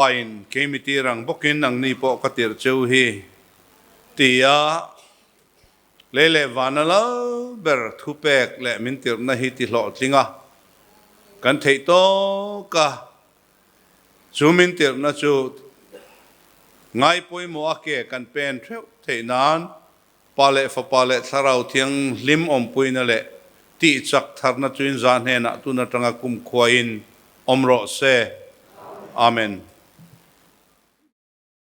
Pain kei mi tir ang bawkin nangni pawh ka tirh cheu hi, ti a lei leh vana lal ber thupek leh min tirhna hi ti hlawhtling a, kan theih tawk a, chu min tirhna chu ngai pawimawh a ke kan pen theuh theih nan Pa leh Fapa leh Thlarau Thianghlim awmpuina leh tihchak tharna chu in zah hnenah tun atanga kumkhuain awm rawh se. Amen.